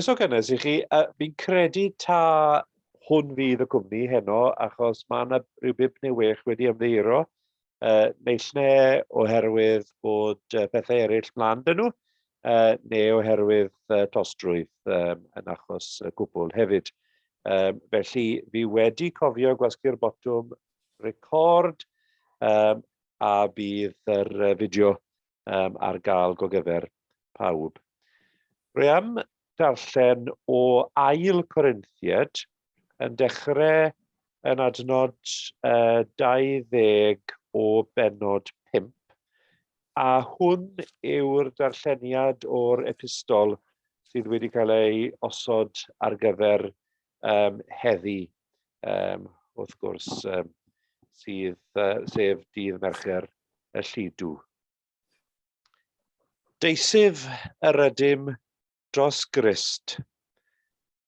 Croeso gynnes i chi. Fi'n credu ta hwn fydd y cwmni heno, achos mae yna rhyw bump neu wech wedi ymddiheuro. Naill neu oherwydd bod pethau eraill mlaen dyn nhw, neu oherwydd tostrwydd yn achos y cwbl hefyd. Felly, fi wedi cofio gwasgu'r botwm record, a bydd yr fideo ar gael gogyfer pawb. Rwy am darllen o ail Corinthiad yn dechrau yn adnod 20 o benod 5, a hwn yw'r darlleniad o'r epistol sydd wedi cael ei osod ar gyfer um, heddi, um, wrth gwrs, um, sydd, sef dydd Mercher y Lludw. Deisyf yr ydym dros Grist,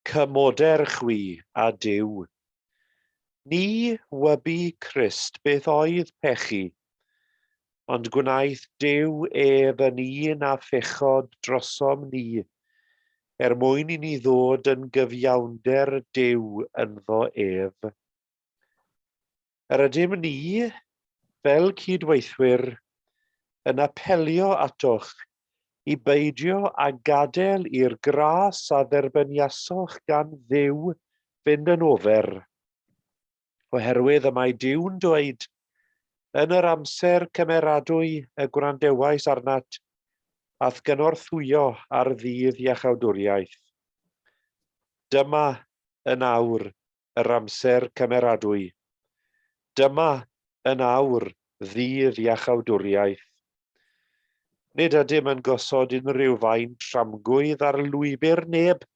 cymoder chwi a Duw. Ni wybu Crist beth oedd pechu, ond gwnaeth Duw ef yn un â phechod drosom ni, er mwyn i ni ddod yn gyfiawnder Duw ynddo ef. Yr ydym ni, fel cyd-weithwyr, yn apelio atoch i beidio â gadael i'r gras a dderbyniasoch gan Dduw fynd yn ofer. Oherwydd y mae Duw'n dweud, Yn yr amser cymeradwy y gwrandewais arnat, a'th gynorthwyo ar ddydd iachawdwriaeth. Dyma yn awr yr amser cymeradwy. Dyma, yn awr, ddydd iachawdwriaeth. Nid ydym yn gosod unrhyw faen tramgwydd ar lwybr neb,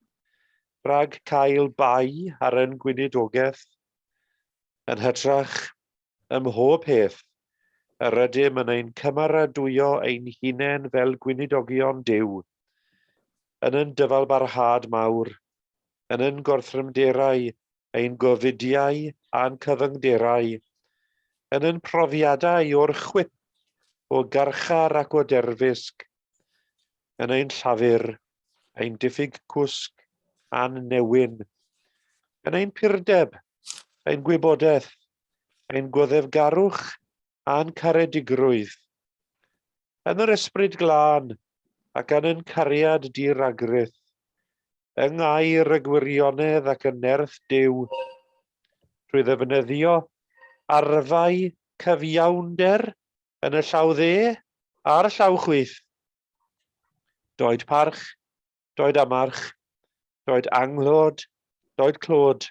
rhag cael bai ar yn gweinidogaeth. Yn hytrach, ym mhob peth, yr ydym yn ein cymeradwyo ein hunain fel gweinidogion Duw, yn yn dyfalbarhad mawr, yn ein gorthrymderau, ein gofidiau a'n cyfyngderau, yn ein profiadau o'r chwip, o garchar ac o derfysg, yn ein llafur, ein diffyg cwsg a'n newyn, yn ein purdeb, ein gwybodaeth, ein goddefgarwch a'n caredigrwydd, yn yr Ysbryd Glân ac yn yn cariad di-ragrith, yng ngair y gwirionedd ac yn nerth Duw, trwy ddefnyddio arfau cyfiawnder yn y llaw dde a'r llaw chwith. Doed parch, doed amarch, doed anghlod, doed clod.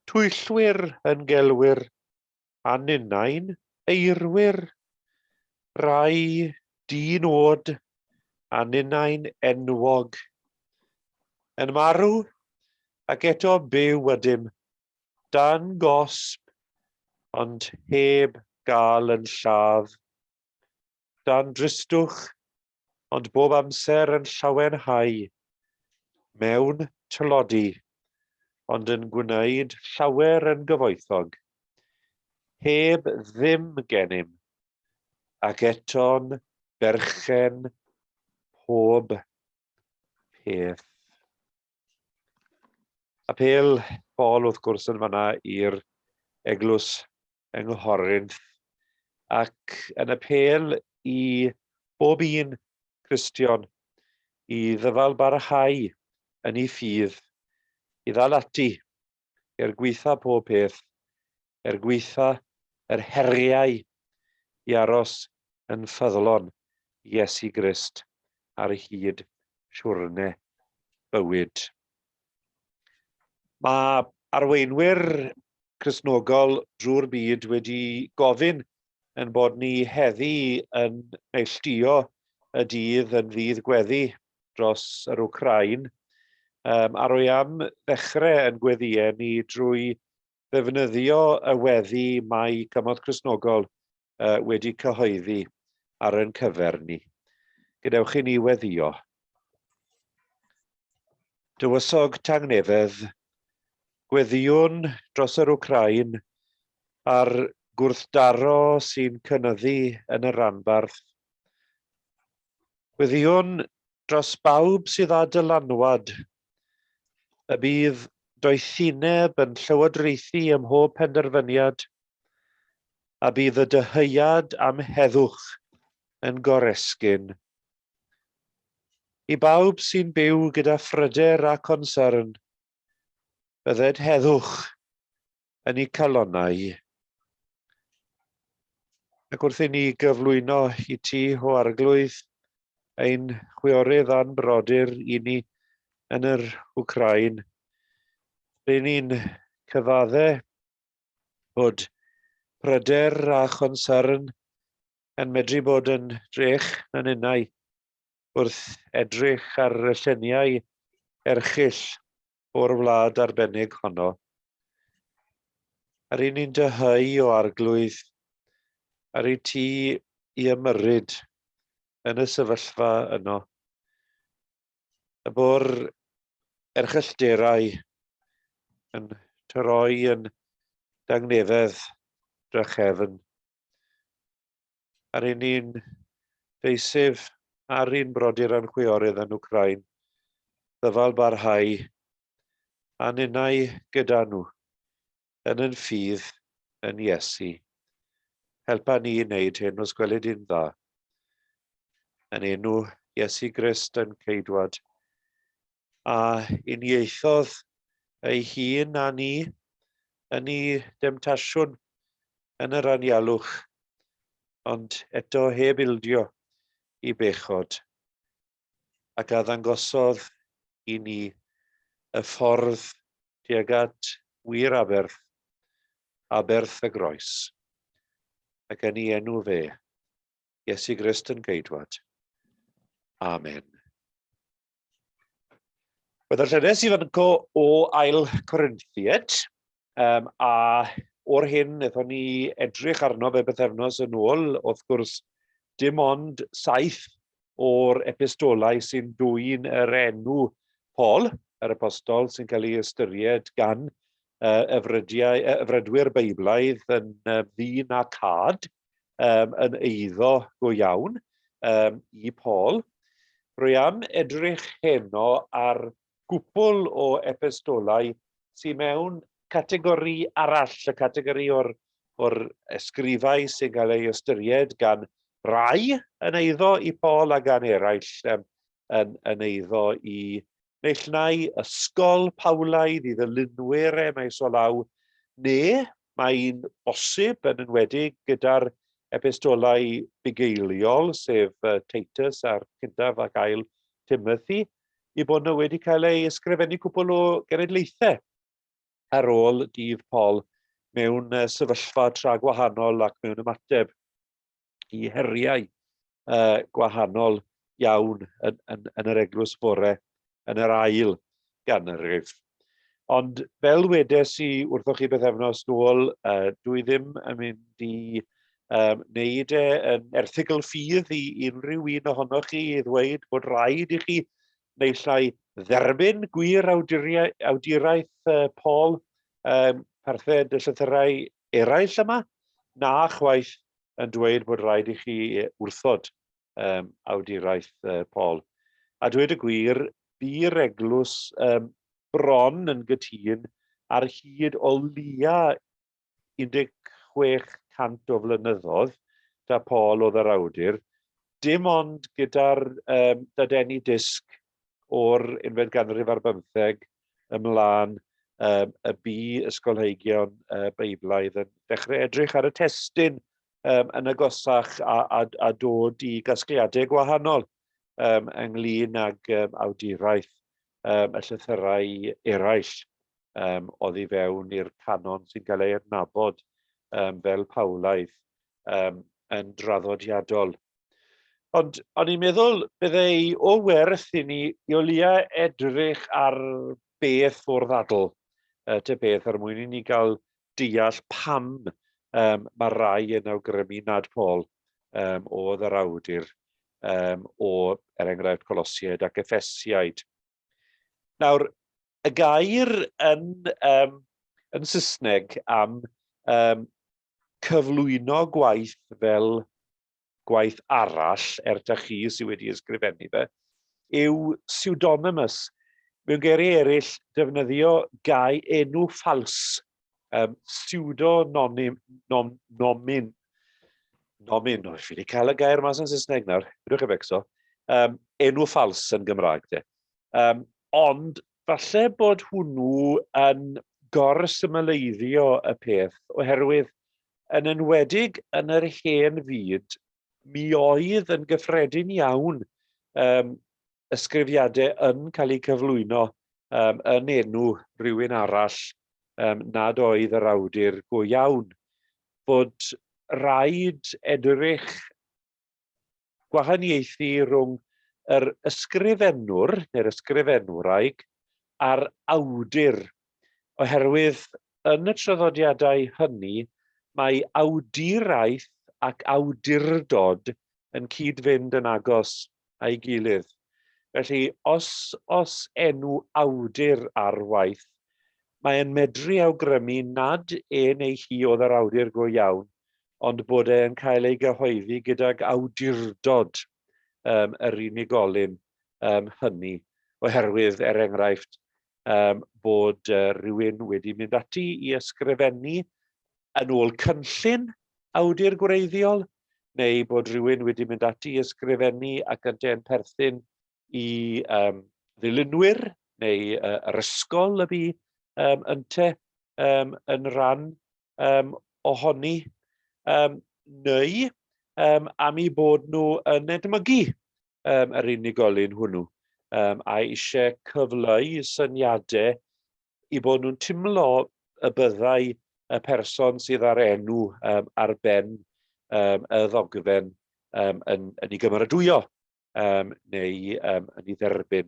Twyllwyr yn gelwyr, a ninnau'n eirwyr, rai di-nod a ninnau'n enwog. Yn marw, ac eto byw ydym, dan gosb, ond heb gael yn lladd. Dan dristwch, ond bob amser yn llawenhau, mewn tlodi, ond yn gwneud llawer yn gyfoethog, heb ddim gennym, ac eto'n berchen pob peth. Apêl Paul wrth gwrs yn fanna i'r eglwys yng Nghorinth ac yn apêl i bob un Cristion i ddyfal barhau yn ei ffydd, i ddal ati er gweitha pob peth, er gweitha yr heriau i aros yn ffyddlon i Iesu Grist ar hyd siwrne bywyd. Mae arweinwyr Cristnogol drwy'r byd wedi gofyn yn bod ni heddi yn neilltuo y dydd yn ddydd gweddi dros yr Wcráin, um, a rwy am ddechrau yn gweddïau ni drwy ddefnyddio y weddi mae Cymorth Cristnogol uh, wedi cyhoeddi ar ein cyfer ni. Gadewch i ni weddio. Dywysog Tangnefedd, gweddïwn dros yr Wcráin a'r gwrthdaro sy'n cynyddu yn y rhanbarth. Gweddïwn dros bawb sydd â dylanwad, y bydd doethineb yn llywodraethu ym mhob penderfyniad, a bydd y dyheuad am heddwch yn goresgyn. I bawb sy'n byw gyda phryder a concern, bydded heddwch yn eu calonnau. Ac wrth i ni gyflwyno i ti, o Arglwydd, ein chwiorydd a'n brodyr i ni yn yr Wcráin, ry'n ni'n cyfadde bod pryder a chonsyrn yn medru bod yn drech na ninnau wrth edrych ar y lluniau erchyll o'r wlad arbennig honno. Ar un ni'n dyheu o arglwydd, ar i ti i ymyrryd yn y sefyllfa yno. Y bo'r erchyllterau yn troi yn dangnefedd drachefn. Ar un ni'n deisyf ar un brodyr a'n chwiorydd yn Wcráin, ddyfal barhau, a ninnau gyda nhw, yn yn ffydd yn Iesu. Helpa ni i wneud hyn os gwelid di'n dda. Yn enw Iesu Grist yn Ceidwad, a unieithodd ei hun â ni yn ei demtasiwn yn yr anialwch, ond eto heb ildio i bechod, ac a ddangosodd i ni y ffordd tuag at wir aberth, aberth y groes, ac yn ei enw fe, Iesu Grist yn Geidwad. Amen. Wel, ddarllenes i fanco o Ail Corinthiaid, um, a o'r hyn wnaethon ni edrych arno fe bythefnos yn ôl, wrth gwrs, dim ond saith o'r epistolau sy'n dwyn yr enw Paul, yr apostol, sy'n cael ei ystyried gan uh, efrydiau, efrydwyr Beiblaidd yn uh, ddyn a cad, um, yn eiddo go iawn um, i Paul. Rwy am edrych heno ar gwpl o epistolau sy'n mewn categori arall, y categori o'r, or ysgrifau sy'n cael ei ystyried gan rai yn eiddo i Paul a gan eraill um, yn, yn eiddo i naill ai ysgol Paulaidd i ddylunwyr e maes o law, neu mae'n bosib, yn enwedig gyda'r epistolau bugeiliol, sef Titus a'r cyntaf ac ail Timothy, i bod nhw wedi cael ei ysgrifennu cwpl o genedlaethau ar ôl dydd Paul mewn sefyllfa tra gwahanol ac mewn ymateb i heriau uh, gwahanol iawn yn, yn, yn yr eglwys fore yn yr ail ganrif. Ond fel wedes i wrthoch chi bythefnos nôl, uh, dwi ddim yn mynd i um, wneud e yn erthygl ffydd i unrhyw un ohonoch chi i ddweud bod rhaid i chi naill ai dderbyn gwir awduraeth uh, Paul, um, parthed y llythyrau eraill yma, na chwaith yn dweud bod rhaid i chi wrthod um, awduraeth uh, Paul. A dweud y gwir, bu'r eglwys um, bron yn gytûn ar hyd o leia 1600 o flynyddoedd, da Paul oedd yr awdur, dim ond gyda'r um, dadeni disg o'r unfed ganrif ar bymtheg ymlaen um, y bu ysgolheigion uh, Beiblaidd yn dechrau edrych ar y testun um, yn agosach a, a, a dod i gasgliadau gwahanol um, ynglyn ag um, awduraeth um, y llythyrau eraill um, oddi fewn i'r canon sy'n cael ei adnabod um, fel Paulaidd um, yn draddodiadol. Ond o'n i'n meddwl byddai o werth i ni i o leia edrych ar beth o'r ddadl, uh, te beth, er mwyn i ni gael deall pam um, mae rai yn awgrymu nad Paul um, oedd yr awdur um, o, er enghraifft, Colosiaid ac Effesiaid. Nawr, y gair yn, um, yn Saesneg am um, cyflwyno gwaith fel gwaith arall, er ta chi sydd wedi ysgrifennu fe, yw pseudonymous. Mewn geiriau eraill, defnyddio gau enw ffals, pseudononym, nom, nomin, nomin, o, fi wedi cael y gair mas yn Saesneg nawr, bydwch chi becso, enw ffals yn Gymraeg de. Ond falle bod hwnnw yn gorsymleiddio y peth, oherwydd yn enwedig yn yr hen fyd, mi oedd yn gyffredin iawn ysgrifiadau yn cael eu cyflwyno yn enw rhywun arall nad oedd yr awdur go iawn. Bod rhaid edrych gwahaniaethu rhwng yr ysgrifennwr neu'r ysgrifenwraig a'r awdur, oherwydd yn y traddodiadau hynny mae awduraeth ac awdurdod yn cyd-fynd yn agos â'i gilydd. Felly, os os enw awdur ar waith, mae'n medru awgrymu nad e neu hi oedd yr awdur go iawn, ond bod e'n cael ei gyhoeddi gydag awdurdod yr unigolyn hynny, oherwydd, er enghraifft, bod rhywun wedi mynd ati i ysgrifennu yn ôl cynllun awdur gwreiddiol, neu bod rhywun wedi mynd ati i ysgrifennu ac yntau'n perthyn i ddilynwyr neu yr ysgol y bu ynte yn rhan ohoni, neu am eu bod nhw yn edmygu yr unigolyn hwnnw a eisiau cyfleu syniadau i bod nhw'n timlo y byddai y person sydd â'r enw ar ben y ddogfen yn ei gymeradwyo neu yn ei dderbyn.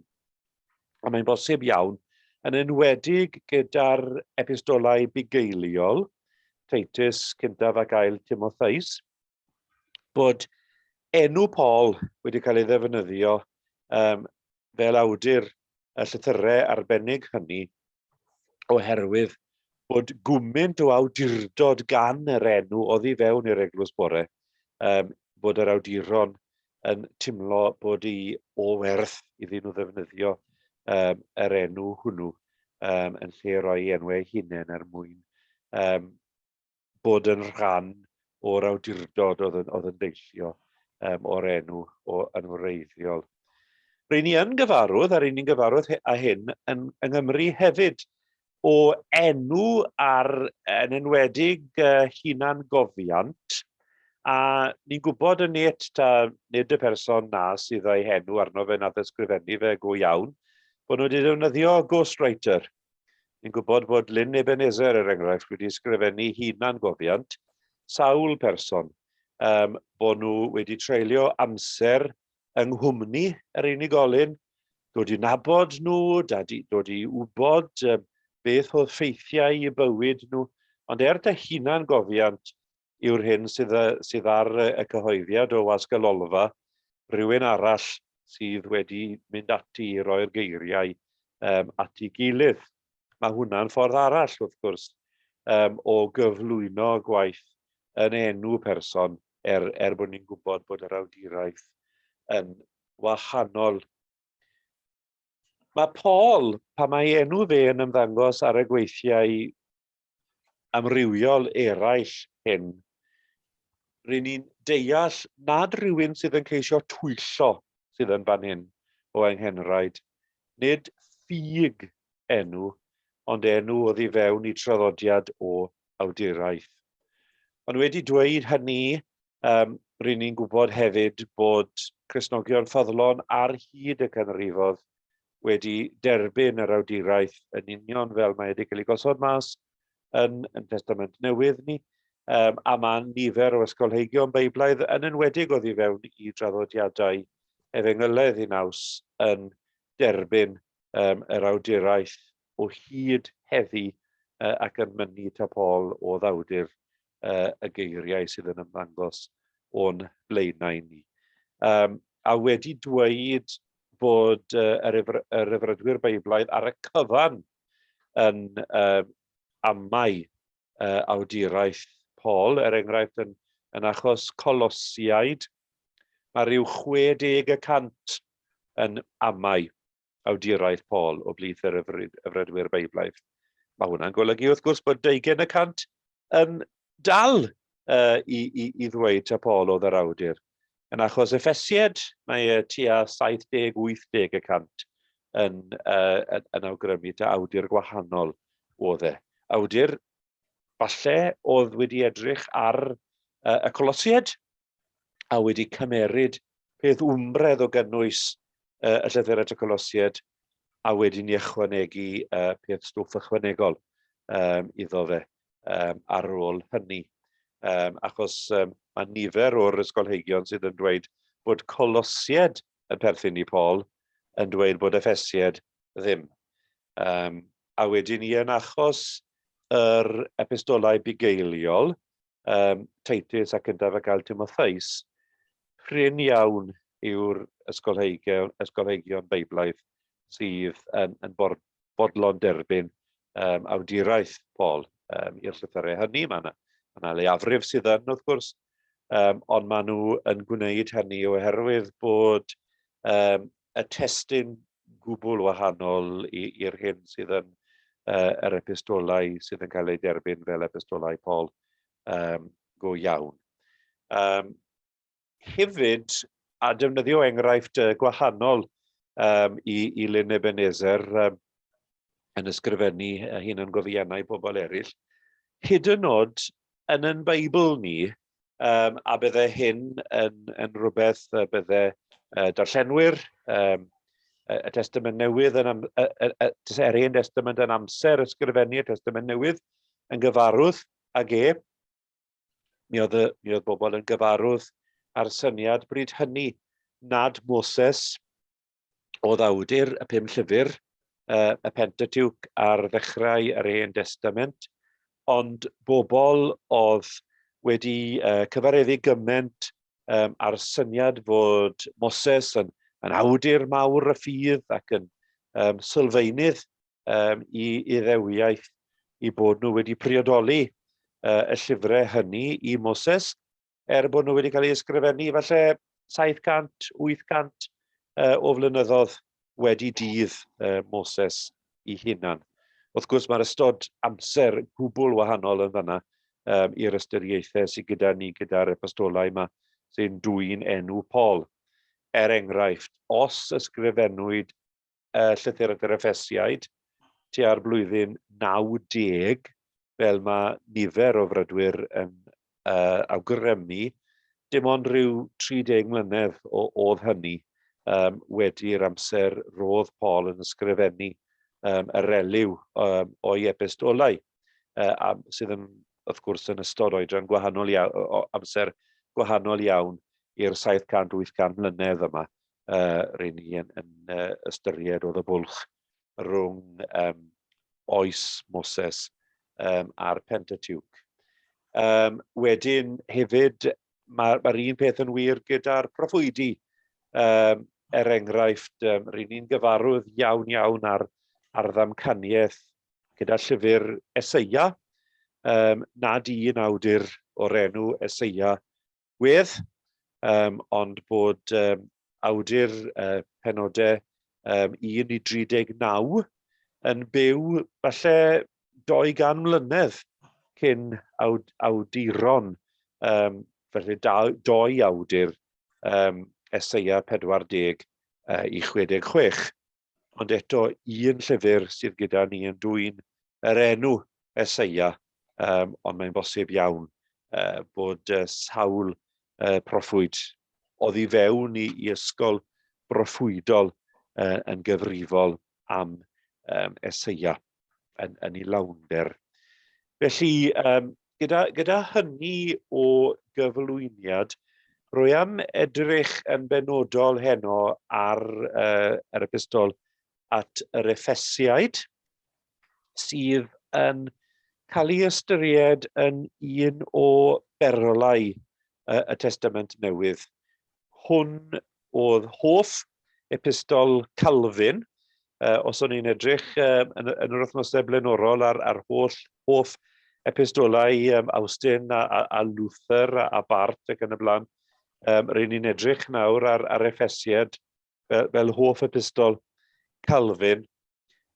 A mae'n bosib iawn, yn enwedig gyda'r epistolau bugeiliol, Titus cyntaf ac ail Timotheus, bod enw Paul wedi cael ei ddefnyddio fel awdur y llythyrau arbennig hynny oherwydd bod gwmynt o awdurdod gan yr enw oddi fewn i'r eglwys bore, bod yr awduron yn timlo bod i o werth iddyn nhw ddefnyddio yr enw hwnnw yn lle rhoi enwau eu hunain er mwyn bod yn rhan o'r awdurdod oedd yn, oedd yn deillio o'r enw o, yn wreiddiol. Ry'n ni yn gyfarwydd, a ry'n ni'n gyfarwydd â hyn yn, yng Nghymru hefyd, o enw ar, yn enwedig hunan gofiant, a ni'n gwybod yn net ta nid y person na sydd â'i henw arno fe nath ysgrifennu fe go iawn, bod nhw wedi defnyddio ghostwriter. Ni'n gwybod bod Lyn Ebenezer, er enghraifft, wedi ysgrifennu hunan-gofiant sawl person, bod nhw wedi treulio amser yng nghwmni yr unigolyn, dod i nabod nhw, dod i wybod beth oedd ffeithiau i bywyd nhw, ond er dy hunan-gofiant yw'r hyn sydd, sydd ar y cyhoeddiad o Wasg y Lolfa, rhywun arall sydd wedi mynd ati i roi'r geiriau at ei gilydd. Mae hwnna'n ffordd arall, wrth gwrs, o gyflwyno gwaith yn enw person, er bod ni'n gwybod bod yr awduraeth yn wahanol. Mae Paul, pan mae enw fe yn ymddangos ar y gweithiau amrywiol eraill hyn, ry'n ni'n deall nad rhywun sydd yn ceisio twyllo sydd yn fan hyn o anghenraid. Nid ffug enw, ond enw oddi fewn i traddodiad o awduraeth. Ond wedi dweud hynny, ry'n ni'n gwybod hefyd bod Cristnogion ffyddlon ar hyd y canrifoedd wedi derbyn yr awduraeth yn union fel mae wedi cael ei gosod mas yn Testament Newydd ni, a mae nifer o ysgolheigion Beiblaidd yn enwedig oddi fewn i draddodiadau efengylaidd i naws yn derbyn yr awduraeth o hyd heddi ac yn mynnu ta Paul o ddawdur y geiriau sydd yn ymddangos o'n blaenau ni. A wedi dweud bod yr efrydwyr Beiblaidd ar y cyfan yn amau awduraeth Paul, er enghraifft yn achos Colosiaid, mae rhyw 60% yn amau awduraeth Paul o blith yr yfrydwyr Beiblaidd. Mae hwnna'n golygu wrth gwrs bod 20% yn dal i, i, i ddweud ta Paul oedd yr awdur. Yn achos Effesied, mae e tua 70-80 y cant yn, yn, yn awgrymu ta awdur gwahanol oedd e. Awdur falle oedd wedi edrych ar y Colosied a wedi cymeryd peth wmbredd o gynnwys y llythyr at y Colosied a wedyn i ychwanegu peth stwff ychwanegol um, iddo fe um, ar ôl hynny. Um, achos um, mae nifer o'r ysgolheigion sydd yn dweud bod Colosied yn perthyn i Paul yn dweud bod Effesied ddim. Um, a wedyn i yn achos yr epistolau bugeiliol, um, Titus ac gyntaf ac ail Timotheus, prin iawn yw'r ysgolheigion, ysgolheigion Beiblaidd sydd yn, yn bodlon derbyn um, awduraeth Paul um, i'r llythyrau hynny. Mae yna, mae yna leiafrif sydd yn, wrth gwrs, um, ond maen nhw yn gwneud hynny oherwydd bod um, y testun gwbl wahanol i'r hyn sydd yn uh, yr epistolau sydd yn cael eu derbyn fel epistolau Paul um, go iawn. Um, hefyd, a defnyddio enghraifft uh, gwahanol um, i, i Lyn Ebenezer um, yn ysgrifennu uh, hunangofiannau pobl eraill, hyd yn oed yn yn Beibl ni, um, a bydde hyn yn, yn rhywbeth y bydde uh, darllenwyr um, y Testament Newydd, yn am, y, y, y, yr Hen Testament yn amser ysgrifennu y Testament Newydd yn gyfarwydd ag e. Mi oedd, y, mi oedd bobl yn gyfarwydd â'r syniad bryd hynny nad Moses oedd awdur y pum llyfr, y Pentateuch ar ddechrau yr Hen Destament, ond bobl oedd wedi cyfareddu gymaint um, ar syniad fod Moses yn, yn awdur mawr y ffydd ac yn um, sylfaenydd um, i iddewiaeth i bod nhw wedi priodoli uh, y llyfrau hynny i Moses, er bod nhw wedi cael eu ysgrifennu falle 700, 800 uh, o flynyddoedd wedi dydd uh, Moses i hunan. Wrth gwrs, mae'r ystod amser gwbl wahanol yn fanna um, i'r ystyriaethau sydd gyda ni gyda'r epistolau yma sy'n dwy'n enw Paul. Er enghraifft, os ysgrifennwyd y llythyr at yr Effesiaid tua'r blwyddyn 90, fel mae nifer o frydwyr yn uh, awgrymu, dim ond rhyw 30 mlynedd o, oedd hynny um, wedi'r amser roedd Paul yn ysgrifennu um, yr eliw um, o'i epistolau, uh, sydd yn, wrth gwrs, yn ystod oedran gwahanol iawn, amser gwahanol iawn i'r 700-800 mlynedd yma uh, ry'n ni yn, yn uh, ystyried oedd y bwlch rhwng um, oes Moses um, a'r Pentateuch. Um, wedyn hefyd, mae'r ma un peth yn wir gyda'r proffwydi. Um, er enghraifft, um, ry'n ni'n gyfarwydd iawn iawn ar, ar ddamcaniaeth gyda llyfr Eseia, um, nad un awdur o'r enw Eseia wedd, um, ond bod um, awdur uh, penodau um, 1 i 39 yn byw falle 200 mlynedd cyn awd awduron, um, felly da, doi awdur um, Eseia 40 uh, i 66. Ond eto, un llyfr sydd gyda ni yn dwyn yr enw Eseia, um, ond mae'n bosib iawn uh, bod uh, sawl uh, proffwyd oddi fewn i, i ysgol broffwydol uh, yn gyfrifol am um, Eseia yn, yn ei lawnder. Felly, um, gyda, gyda hynny o gyflwyniad, rwy am edrych yn benodol heno ar uh, yr epistol at yr Effesiaid, sydd yn cael ei ystyried yn un o berlau y Testament Newydd. Hwn oedd hoff epistol Calvin, uh, os o'n i'n edrych uh, yn, yn yr wythnosau blaenorol ar, ar holl hoff epistolau um, Awstin a, a, a Luther a, a Barth ac yn y blaen, um, ry'n ni'n edrych nawr ar, ar Effesiad. fel, fel hoff epistol Calvin.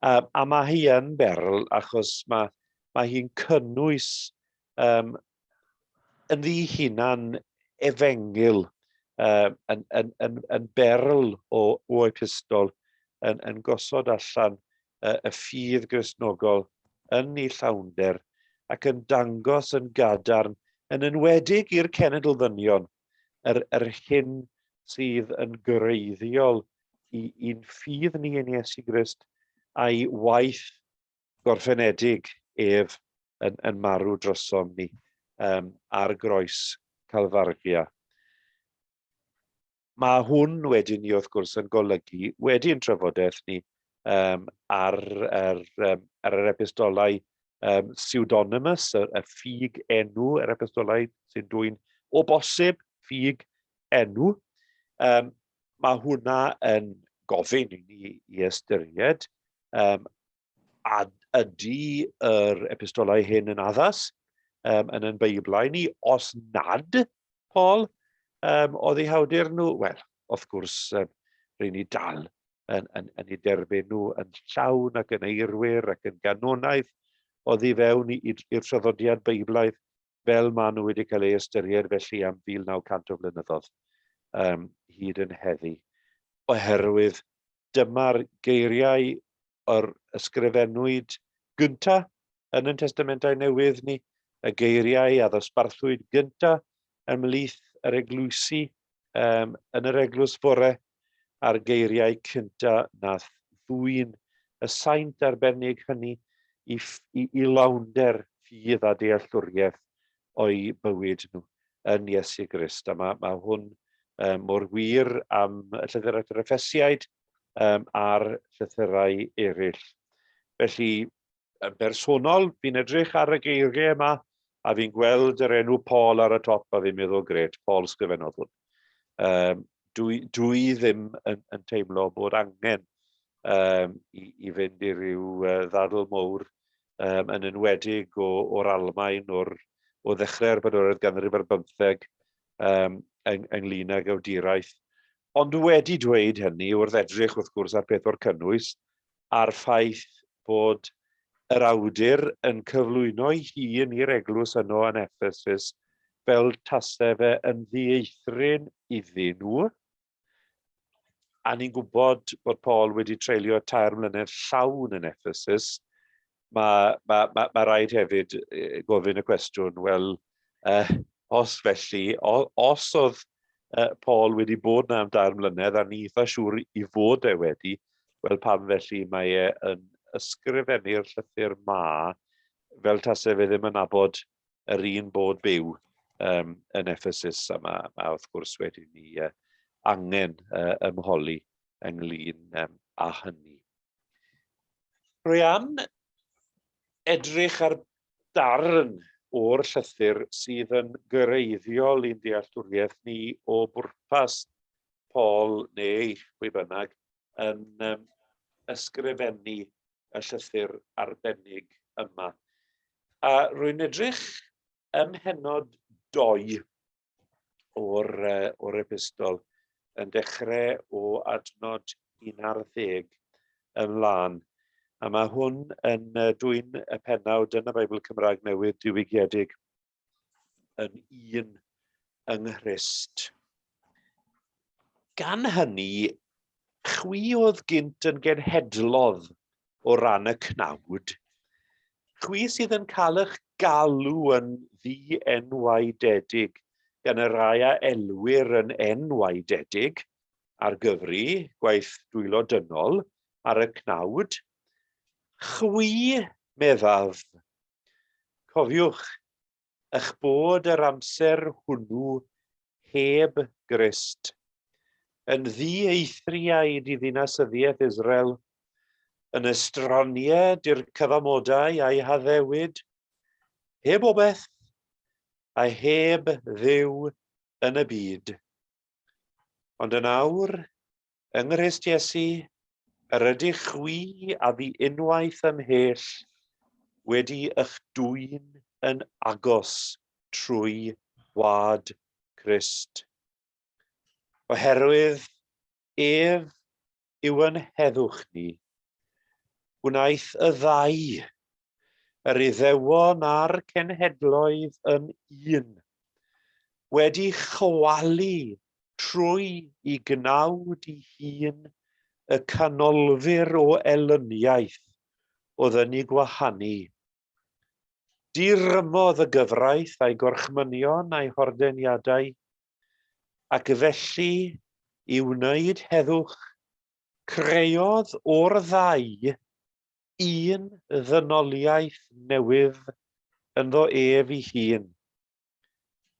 A mae hi yn berl achos mae, mae hi'n cynnwys um, yn ddi hunan efengyl um, yn, yn, yn, yn berl o, o epistol yn, yn gosod allan uh, y ffydd Gristnogol yn ei llawnder ac yn dangos yn gadarn, yn enwedig i'r cenedl ddynion, yr, yr hyn sydd yn greiddiol i, i'n ffydd ni yn Iesu Grist a'i waith gorffenedig ef yn, yn marw drosom ni um, ar groes Calfargia. Mae hwn wedyn ni wrth gwrs yn golygu wedi'n trafodaeth ni um, ar, ar, um, ar yr epistolau um, pseudonymous, y, y ffug enw, yr epistolau sy'n dwy'n o bosib ffug enw. Um, mae hwnna yn gofyn i ni i ystyried um, a ydy yr epistolau hyn yn addas um, yn yn Beiblau ni, os nad, Paul, um, oedd eu hawdur nhw, wel, wrth gwrs, um, rydyn ni dal yn, yn, yn eu derbyn nhw yn llawn ac yn eirwyr ac yn ganonaidd oddi fewn i'r traddodiad Beiblaidd fel maen nhw wedi cael ei ystyried felly am 1900 o flynyddoedd um, hyd yn heddi. Oherwydd dyma'r geiriau o'r ysgrifennwyd gynta yn yn Testamentau Newydd ni, y geiriau a ddosbarthwyd gynta ymhlith yr eglwysi um, yn yr eglwys fore, a'r geiriau cynta nath ddwyn y saint arbennig hynny i, i, i lawnder ffydd a dealltwriaeth o'i bywyd nhw yn Iesu Grist. A mae, mae hwn um, mor wir am y llythyr at yr Effesiaid um, a'r llythyrau eraill. Felly, yn bersonol, fi'n edrych ar y geiriau yma a fi'n gweld yr enw Paul ar y top a fi'n meddwl, gret, Paul sgrifennodd hwn. Um, dwi, dwi ddim yn, yn teimlo bod angen um, i, i fynd i ryw uh, ddadl mowr um, yn enwedig o, o'r Almaen, o'r, o ddechrau'r bedwaredd ganrif ar bymtheg um, yng, ynglyn ag awduraeth. Ond wedi dweud hynny, wrth edrych wrth gwrs ar peth o'r cynnwys, a'r ffaith bod yr awdur yn cyflwyno'i hun i'r eglwys yno yn Ephesus fel tase fe yn ddieithryn iddyn nhw, a ni'n gwybod bod Paul wedi treulio 3 mlynedd llawn yn Ephesus, mae, mae, mae, mae rhaid hefyd gofyn y cwestiwn, wel, os felly, os oedd Paul wedi bod na am 3 mlynedd, a ni eitha siŵr i fod e wedi, wel pam felly mae e yn ysgrifennu'r llythyr ma fel tase fe ddim yn nabod yr un bod byw um, yn Ephesus, a mae, mae wrth gwrs wedi ni angen ymholi ynglyn um, â hynny. Rwy am edrych ar darn o'r llythyr sydd yn gyreiddiol i'n dealltwriaeth ni o bwrpas Paul neu pwy bynnag yn um, ysgrifennu y llythyr arbennig yma. A rwy'n edrych ym mhennod 2 o'r, uh, o'r epistol yn dechrau o adnod 11 ymlaen. A mae hwn yn dwyn y pennawd yn y Beibl Cymraeg Newydd diwygiedig yn un yng Nghrist. Gan hynny, chwi oedd gynt yn genhedlodd o ran y cnawd, chwi sydd yn cael eich galw yn ddi-enwaededig gan y rhai a elwir yn enwaededig ar gyfri gwaith dwylo dynol ar y cnawd, chwi, meddaf, cofiwch eich bod yr amser hwnnw heb Grist, yn ddieithriaid i ddinasyddiaeth Israel, yn estronied i'r cyfamodau a'i haddewid, heb obaith a heb Dduw yn y byd. Ond yn awr, yng Nghrist Iesu, yr ydych chwi a fi unwaith ymhell wedi ych dwyn yn agos trwy wad Crist. Oherwydd ef yw yn heddwch ni. Gwnaeth y ddau, yr Iddewon a'r cenhedloedd yn un, wedi chwalu trwy i gnawd i hun y canolfur o elyniaeth oedd yn ei gwahanu. Dirymodd y gyfraith a'i gorchmynion a'i hordeniadau, ac felly i wneud heddwch, creodd o'r ddau un ddynoliaeth newydd ynddo ef ei hun,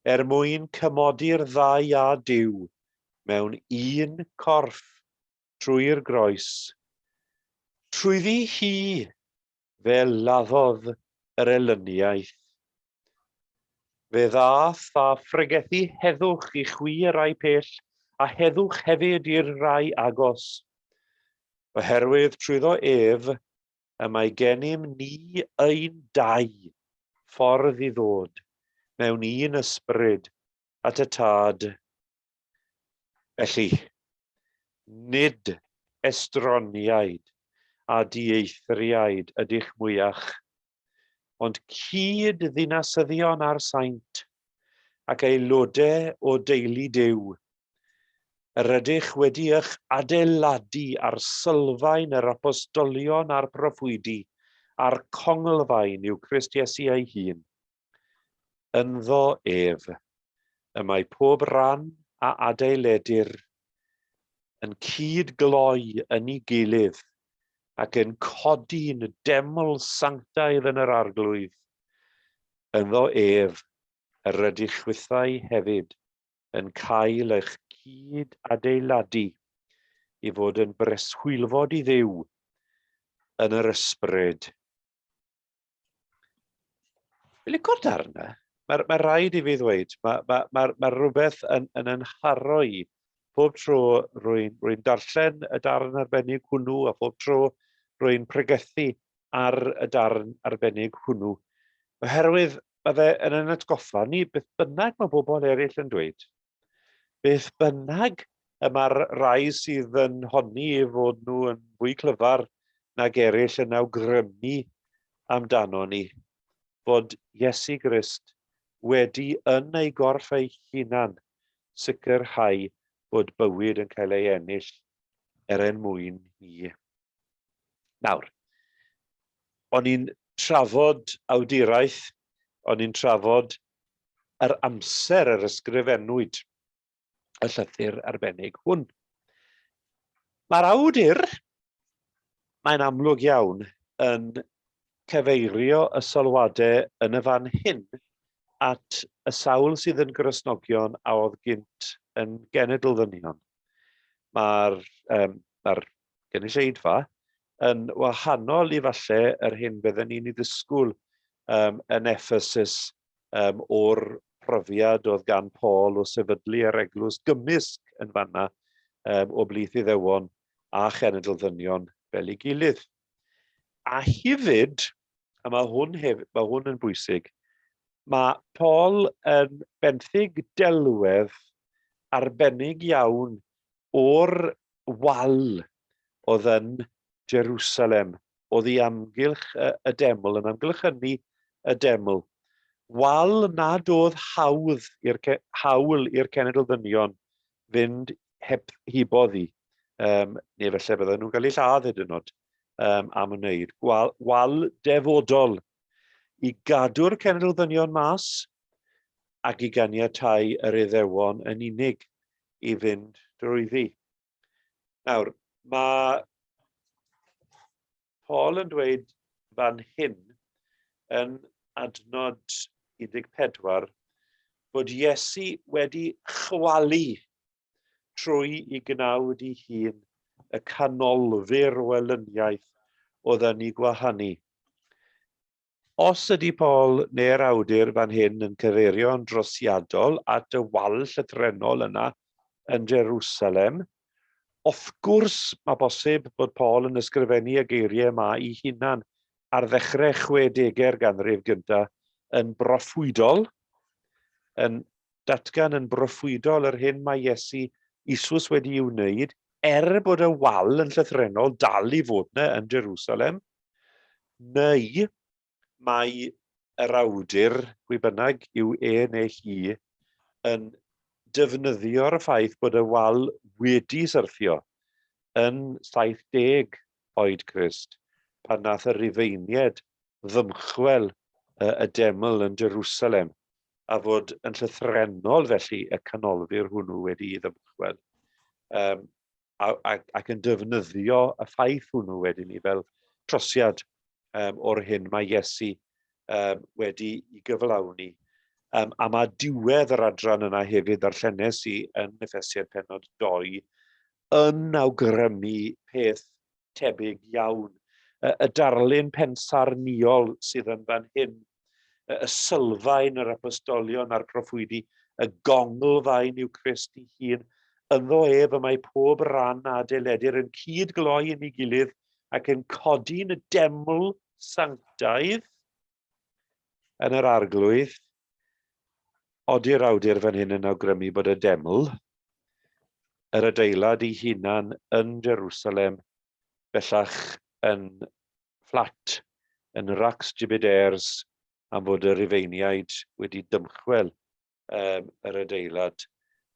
er mwyn cymodi'r ddau â Duw mewn un corff trwy'r groes. Trwyddi hi fe laddodd yr elyniaeth. Fe ddaeth a phregethu heddwch i chwi y rhai pell, a heddwch hefyd i'r rhai agos. Oherwydd trwyddo ef y mae gennym ni ein dau ffordd i ddod mewn un ysbryd at y Tad. Felly, nid estroniaid a dieithriaid ydych mwyach, ond cyd-ddinasyddion a'r saint, ac aelodau o deulu Duw. Yr ydych wedi eich adeiladu ar sylfaen yr apostolion a'r proffwydi, a'r conglfaen yw Crist Iesu ei hun. Ynddo ef, y mae pob rhan a adeiledir yn cyd-gloi yn ei gilydd ac yn codi'n deml sanctaidd yn yr Arglwydd. Ynddo ef, yr ydych chwithau hefyd yn cael eich cyd-adeiladu i fod yn breswylfod i Dduw yn yr ysbryd. Fi'n licio'r darn 'na. Mae, mae rhaid i fi ddweud, mae, mae, mae, mae rhywbeth yn, yn yn nharo i pob tro rwy'n rwy darllen y darn arbennig hwnnw a phob tro rwy'n pregethu ar y darn arbennig hwnnw. Oherwydd mae fe yn yn atgoffa ni beth bynnag mae bobl eraill yn dweud. Beth bynnag y mae'r rhai sydd yn honni eu fod nhw yn fwy clyfar nag eraill yn awgrymu amdano ni, fod Iesu Grist wedi yn ei gorff ei hunan sicrhau bod bywyd yn cael ei ennill er ein mwyn ni. Nawr, o'n i'n trafod awduraeth, o'n i'n trafod yr amser yr ysgrifennwyd y llythyr arbennig hwn. Mae'r awdur, mae'n amlwg iawn, yn cyfeirio y sylwadau yn y fan hyn at y sawl sydd yn Gristnogion a oedd gynt yn genedl ddynion. Mae'r um, mae gynulleidfa yn wahanol i falle yr hyn bydden ni'n ei ddisgwyl um, yn Ephesus um, o'r profiad oedd gan Paul o sefydlu yr eglwys gymysg yn fanna um, o blith Iddewon a chenedl ddynion fel ei gilydd. A hefyd, a mae hwn, hef, mae hwn yn bwysig, mae Paul yn benthyg delwedd arbennig iawn o'r wal oedd yn Jerusalem, oedd i amgylch y, y deml, yn amgylchynu y deml. Wal nad oedd hawdd i'r, hawl i'r cenedl ddynion fynd heb hibodd i, um, neu felly bydden nhw'n cael eu lladd hyd yn oed um, am wneud. Gwal, wal defodol i gadw'r cenedl ddynion mas ac i ganiatau yr Iddewon yn unig i fynd drwyddi. Nawr, mae Paul yn dweud fan hyn yn adnod 14 bod Iesu wedi chwalu trwy i gnawd i hun y canolfur o elyniaeth oedd yn ei gwahanu. Os ydy Paul neu'r awdur fan hyn yn cyfeirio'n drosiadol at y wal llythrennol yna yn Jerusalem, wrth gwrs mae bosib bod Paul yn ysgrifennu y geiriau yma i hunan ar ddechrau chwedegau'r ganrif gyntaf yn broffwydol, yn datgan yn broffwydol yr hyn mae Iesu Isus wedi ei wneud. er bod y wal yn llythrennol dal i fod yna yn Jerusalem, neu mae yr awdur, pwy bynnag yw e neu hi, yn defnyddio'r ffaith bod y wal wedi syrthio yn 70 oed Crist, pan nath y Rufeiniaid ddymchwel y deml yn Jerusalem, a fod yn llythrennol felly y canolfur hwnnw wedi'i ddymchwel. Um, a, a, ac yn defnyddio y ffaith hwnnw wedyn ni fel trosiad um, o'r hyn mae Iesu um, wedi i gyflawni. Um, a mae diwedd yr adran yna hefyd ddarllenes i yn Effesiad penod 2 yn awgrymu peth tebyg iawn. Y, y darlun pensarniol sydd yn fan hyn, y, y sylfaen yr apostolion a'r proffwydi, y gonglfaen yw Crist ei hun, ynddo ef y mae pob rhan a adeiledir yn cyd-gloi yn ei gilydd ac yn codi'n y deml sanctaidd yn yr arglwydd. Odi'r awdur fan hyn yn awgrymu bod y deml, yr adeilad ei hunan yn Jerusalem, bellach yn fflat, yn racs jibidêrs, am fod y Rufeiniaid wedi dymchwel um, yr adeilad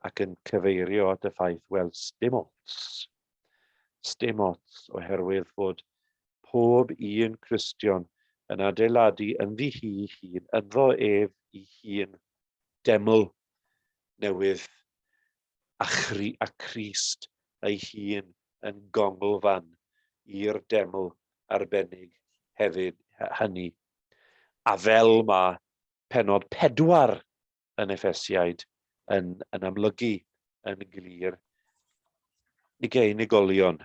ac yn cyfeirio at y ffaith, wel, sdim ots. Sdim ots oherwydd fod pob un Cristion yn adeiladu ynddi hi hun, ynddo ef i hun, deml newydd a, chri, a Christ ei hun yn gonglfan i'r deml arbennig hefyd hynny. A fel mae pennod 4 yn Effesiaid yn, yn amlygu yn glir. Nid unigolion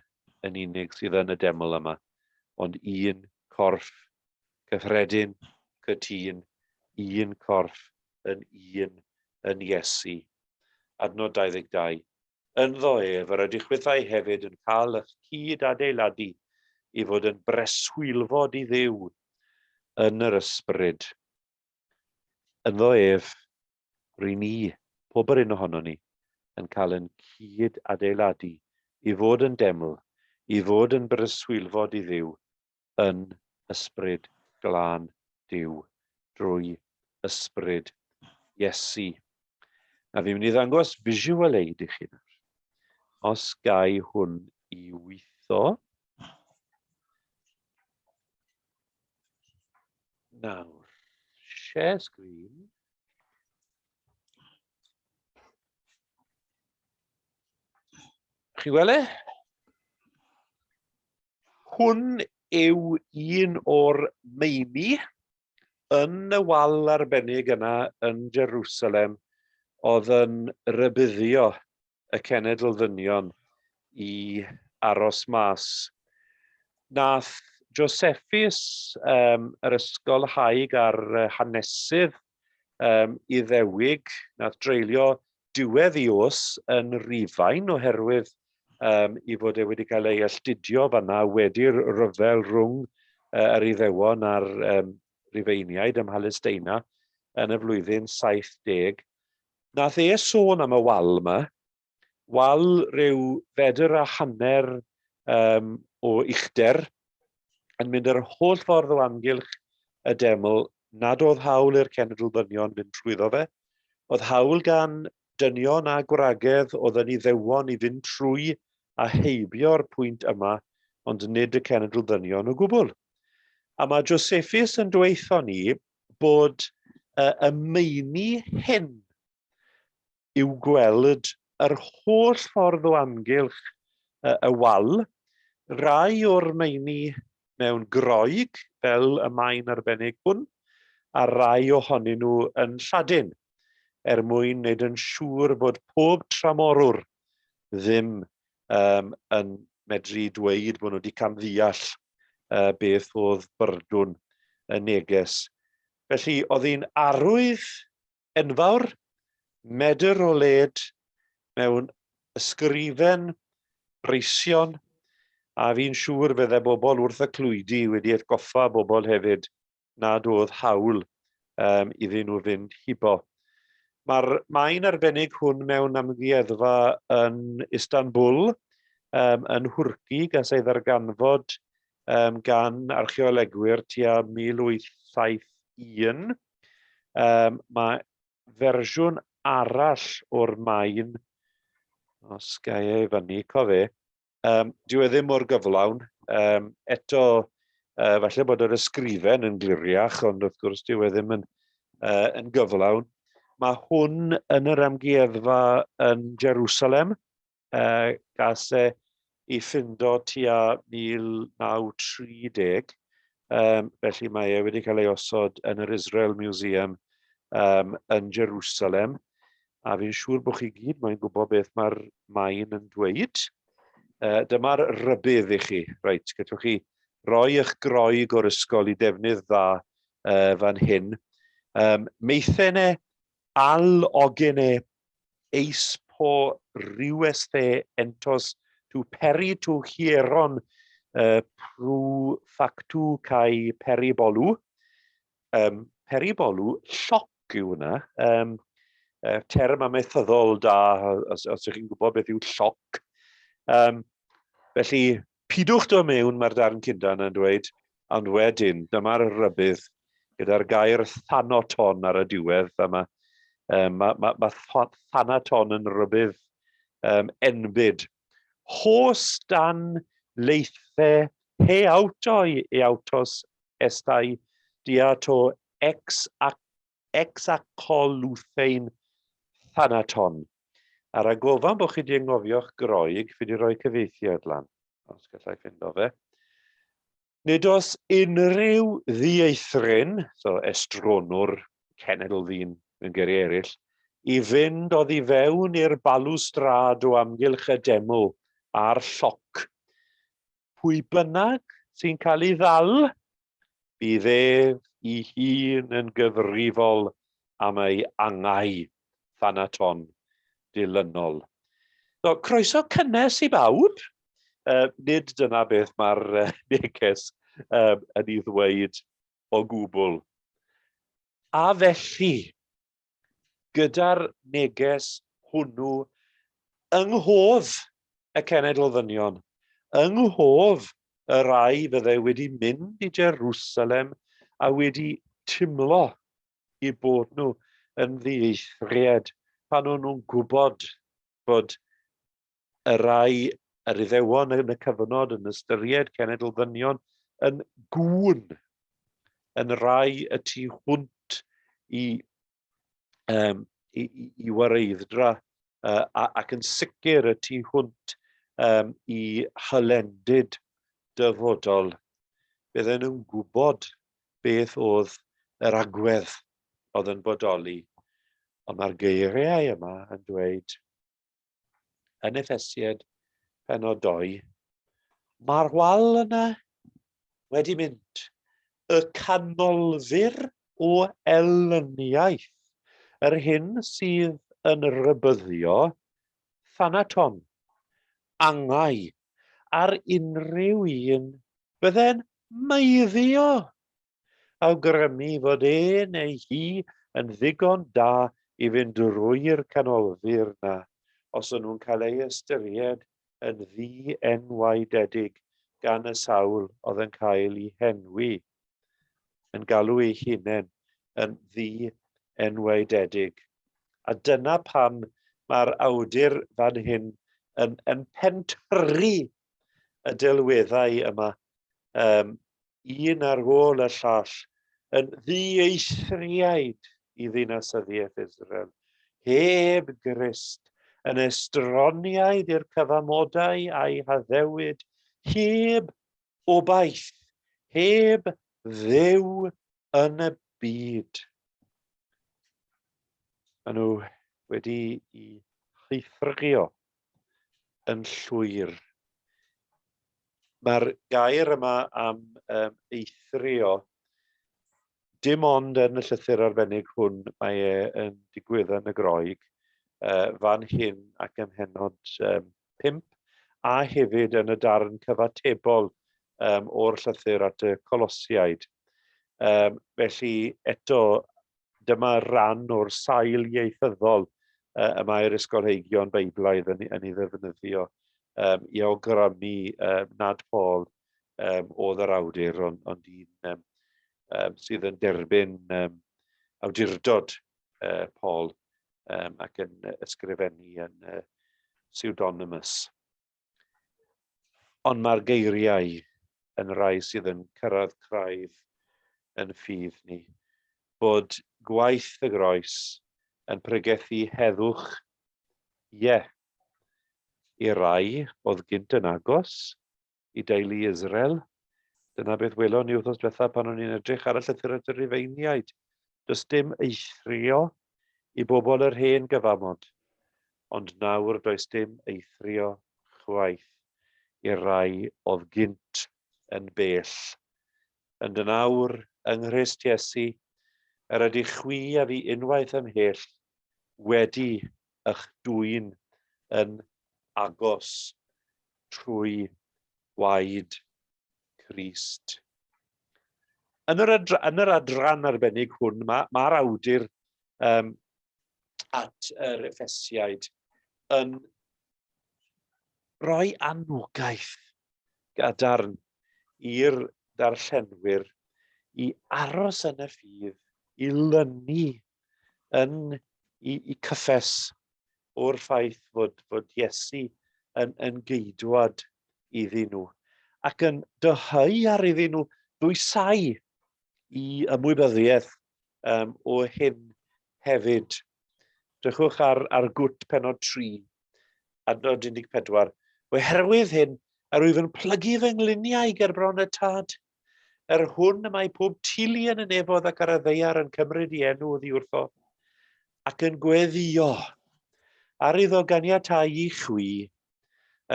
yn unig sydd yn y deml yma, ond un corff cyffredin, cytûn, un corff yn un yn Iesu. Adnod 22. Ynddo ef, yr ydych chwithau hefyd yn cael eich cyd-adeiladu i fod yn breswylfod i Dduw yn yr ysbryd. Ynddo ef, ry'n ni, pob yr un ohonon ni, yn cael yn cyd-adeiladu i fod yn deml, i fod yn breswylfod i Dduw yn ysbryd glân Duw, drwy ysbryd Iesu. A fi'n mynd i ddangos visual aid i chi nawr. Os gai hwn i weithio. Nawr, share screen. Chi wele? Hwn yw un o'r meini yn y wal arbennig yna yn Jerusalem oedd yn rhybuddio y cenedl ddynion i aros mas. Nath Josephus, um, yr ysgolhaig a'r hanesydd um, Iddewig, nath dreulio diwedd i os yn Rufain oherwydd um, i fod e wedi cael ei alltudio fanna wedi'r rhyfel rhwng uh, yr Iddewon a'r um, Rufeiniaid ym Mhalesteina yn y flwyddyn 70. Nath e sôn am y wal yma, wal rhyw fedr a hanner um, o uchder, yn mynd yr holl ffordd o amgylch y deml, nad oedd hawl i'r cenedl ddynion fynd trwyddo fe. Oedd hawl gan dynion a gwragedd oedd yn Iddewon i fynd trwy a heibio'r pwynt yma, ond nid y cenedl ddynion o gwbl. A mae Josephus yn dweutho ni bod y meini hyn i'w gweld yr holl ffordd o amgylch y wal, rai o'r meini mewn Groeg, fel y maen arbennig hwn, a rai ohonyn nhw yn Lladin, er mwyn wneud yn siŵr bod pob tramorwr ddim um, yn medru dweud bod nhw wedi camddeall uh, beth oedd byrdwn y neges. Felly, oedd hi'n arwydd enfawr, medr o led mewn ysgrifen breision, a fi'n siŵr fydde bobl wrth y clwydi wedi atgoffa bobl hefyd nad oedd hawl um, iddyn nhw fynd hibo. Mae'r maen arbennig hwn mewn amgueddfa yn Istanbul. um, yn Nhwrci, gas ei ddarganfod um, gan archeolegwyr tua 1871. Um, mae fersiwn arall o'r maen, os gai ei fyny, co fe, dyw e ddim mor gyflawn. Eto, falle bod yr ysgrifen yn gliriach, ond wrth gwrs dyw e ddim yn gyflawn. Mae hwn yn yr amgueddfa yn Jerusalem. Gas e i ffindo tua 1930. Felly mae e wedi cael ei osod yn yr Israel Museum yn Jerusalem. A fi'n siŵr bod chi gyd mae'n gwybod beth mae'r maen yn dweud. Dyma'r rybudd i chi. Reit, gallwch chi roi eich groeg o'r ysgol i defnydd dda fan hyn. Meithene al ogene eis po rhywesthe entos tu peri tu hieron prw factu cae peribolu. Peribolu, lloc yw hwnna. Term amaethyddol da, os ydych chi'n gwybod beth yw lloc. Felly, pidwch dod mewn, mae'r darn cynta yna'n dweud, ond wedyn, dyma'r rhybudd gyda'r gair thanaton ar y diwedd. A mae thanaton yn rhybudd enbyd. Hos dan leithe he autoi e autos estai dia to ex ac Exacoluthein Thanaton. A rhag ofan bod chi wedi anghofio'ch Groeg, fi wedi rhoi cyfieithiad lan, os gallai ffindo fe. Nid oes unrhyw ddieithryn, so estronwr, cenedl ddyn mewn geiriau eraill, i fynd oddi fewn i'r balwstrad o amgylch y deml a'r lloc. Pwy bynnag sy'n cael ei ddal, Bydd ef i hun yn gyfrifol am ei angau thanaton dilynol. So, croeso cynnes i bawb. Nid dyna beth mae'r neges yn ei ddweud o gwbl. A felly, gyda'r neges hwnnw yng nghof y cenedl ddynion, yng nghof y rhai fyddai wedi mynd i Jerusalem a wedi timlo i bod nhw yn ddieithriad pan o'n nhw'n gwybod bod y rhai yr Iddewon yn y cyfnod yn ystyried cenedl ddynion yn gŵn, yn rhai y tu hwnt i wareidd-dra ac yn sicr y tu hwnt i hylendid dyfodol. Bydden nhw'n gwybod beth oedd yr agwedd oedd yn bodoli. Ond mae'r geiriau yma yn dweud, yn Effesiaid pennod 2, mae'r wal yna wedi mynd. Y canolfur o elyniaeth, yr hyn sydd yn rhybuddio thanaton, angau, ar unrhyw un bydde'n meiddio awgrymu fod e neu hi yn ddigon da i fynd drwy'r canolfur 'na os o'n nhw'n cael eu ystyried yn ddi-enwaededig gan y sawl oedd yn cael eu henwi, yn galw eu hunain yn ddi-enwaededig. A dyna pam mae'r awdur fan hyn yn pentyrru y delweddau yma, un ar ôl y llall, yn ddieithriaid i ddinasyddiaeth Israel, heb Grist, yn estroniaid i'r cyfamodau a'i haddewid, heb obaith, heb Dduw yn y byd. Maen nhw wedi i heithrio yn llwyr. Mae'r gair yma am eithrio, dim ond yn y llythyr arbennig hwn mae e yn digwydd yn y Groeg, fan hyn ac ym mhennod 5, a hefyd yn y darn cyfatebol o'r llythyr at y Colosiaid. Felly eto, dyma ran o'r sail ieithyddol y mae'r ysgolheigion Beiblaidd yn ei ddefnyddio. um, i awgrymu um, nad Paul um, oedd yr awdur, ond, ond un um, um, sydd yn derbyn um, awdurdod uh, Paul um, ac yn ysgrifennu yn uh, pseudonymous. Ond mae'r geiriau yn rai sydd yn cyrraedd craidd yn ffydd ni, bod gwaith y groes yn pregethu heddwch, ie, i rai oedd gynt yn agos, i deulu Israel. Dyna beth welon ni wythnos diwetha pan o'n i'n edrych ar y llythyr at y Rufeiniaid. Does dim eithrio i bobl yr hen gyfamod, ond nawr does dim eithrio chwaith i'r rai oedd gynt yn bell. Ond yn awr, yng Nghrist Iesu, yr ydych chwi a fi unwaith ymhell wedi eich dwyn yn agos trwy waed Crist. Yn yr, adra, yn yr adran arbennig hwn, mae'r ma, ma awdur um, at yr Effesiaid yn rhoi anogaeth gadarn i'r darllenwyr i aros yn y ffydd, i lynu yn i, i cyffes o'r ffaith fod, fod Iesu yn, yn geidwad iddyn nhw, ac yn dyheu ar iddyn nhw ddwysau i ymwybyddiaeth um, o hyn hefyd. Drychwch ar, ar gwt penod 3, adnod 14. Oherwydd hyn, yr wyf yn plygu fy ngliniau ger bron y tad, yr hwn y mae pob teulu yn y nefodd ac ar y ddaear yn cymryd i enw oddi wrtho, ac yn gweddio ar iddo ganiatáu i chwi,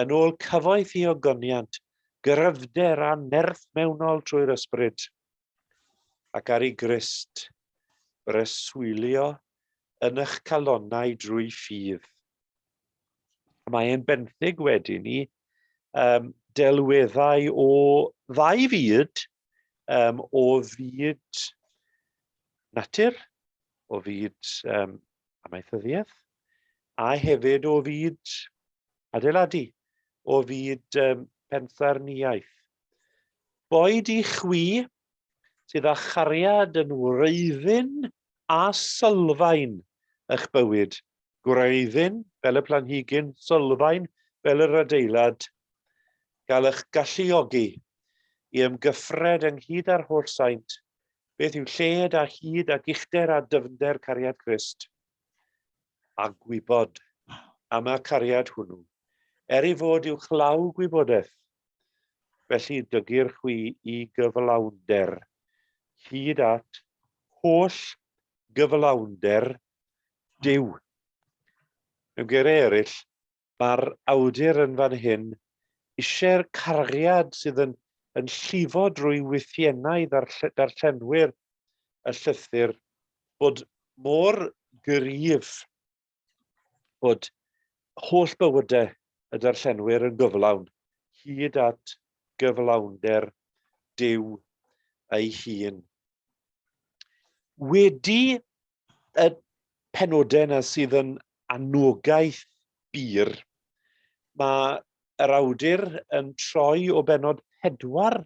yn ôl cyfoeth i ogoniant, gryfder a nerth mewnol trwy'r ysbryd, ac ar i Grist breswylio yn eich calonnau drwy ffydd. Mae e'n benthyg wedyn ni um, delweddau o ddau fyd, um, o fyd natur, o fyd um, amaethyddiaeth, a hefyd o fyd adeiladu, o fyd um, pensaernïaeth. Boed i chwi sydd â chariad yn wreiddyn a sylfaen eich bywyd, gwreiddyn fel y planhigyn, sylfaen fel yr adeilad, gael eich galluogi i ymgyffred ynghyd â'r holl saint, beth yw lled a hyd ac uchder a dyfnder cariad Crist, a gwybod am y cariad hwnnw, er ei fod uwchlaw gwybodaeth, felly dygir chwi i gyflawnder, hyd at holl gyflawnder Duw. Mewn geiriau eraill, mae'r awdur yn fan hyn eisiau'r cariad sydd yn, yn llifo drwy wythiennau darllenwyr y llythyr bod mor gryf bod holl bywydau y darllenwyr yn gyflawn hyd at gyflawnder Duw ei hun. Wedi y penodau yna sydd yn anogaeth bur, mae yr awdur yn troi o benod pedwar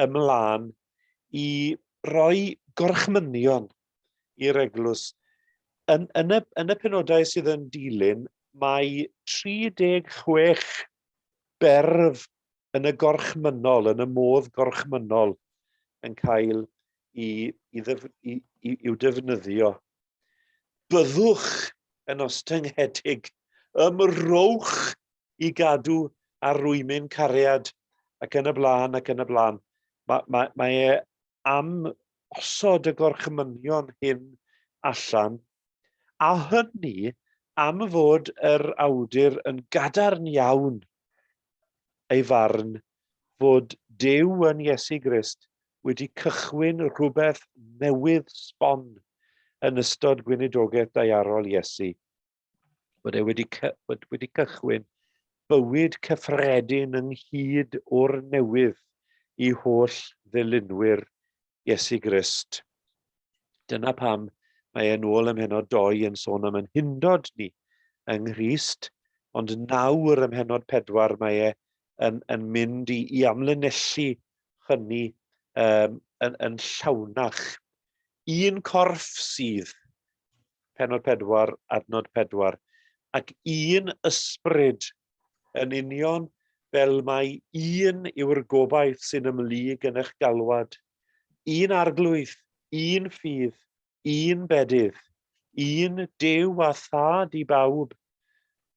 ymlaen i roi gorchmynion i'r eglwys. Yn, yn, y, yn y penodau sydd yn dilyn, mae 36 berf yn y gorchmynnol, yn y modd gorchmynnol, yn cael i, i, ddef, i, i, i'w defnyddio. Byddwch yn ostyngedig, ymrowch i gadw ar rwymyn cariad ac yn y blaen ac yn y blaen. Mae, mae, mae e am osod y gorchmynion hyn allan, a hynny am fod yr awdur yn gadarn iawn ei farn fod Duw yn Iesu Grist wedi cychwyn rhywbeth newydd sbon yn ystod gweinidogaeth daearol Iesu. Bod e wedi, bod wedi cychwyn bywyd cyffredin ynghyd o'r newydd i holl ddilynwyr Iesu Grist. Dyna pam mae e'n ôl ym mhennod 2 yn sôn am yn hundod ni yng Nghrist, Ond nawr ym mhennod 4 mae e yn, yn mynd i, i amlinellu hynny um, yn, yn llawnach. Un corff sydd, pennod 4, adnod 4, ac un ysbryd yn union fel mai un yw'r gobaith sy'n ymhlyg yn eich galwad. Un arglwydd, un ffydd, un bedydd, un Duw a Thad i bawb,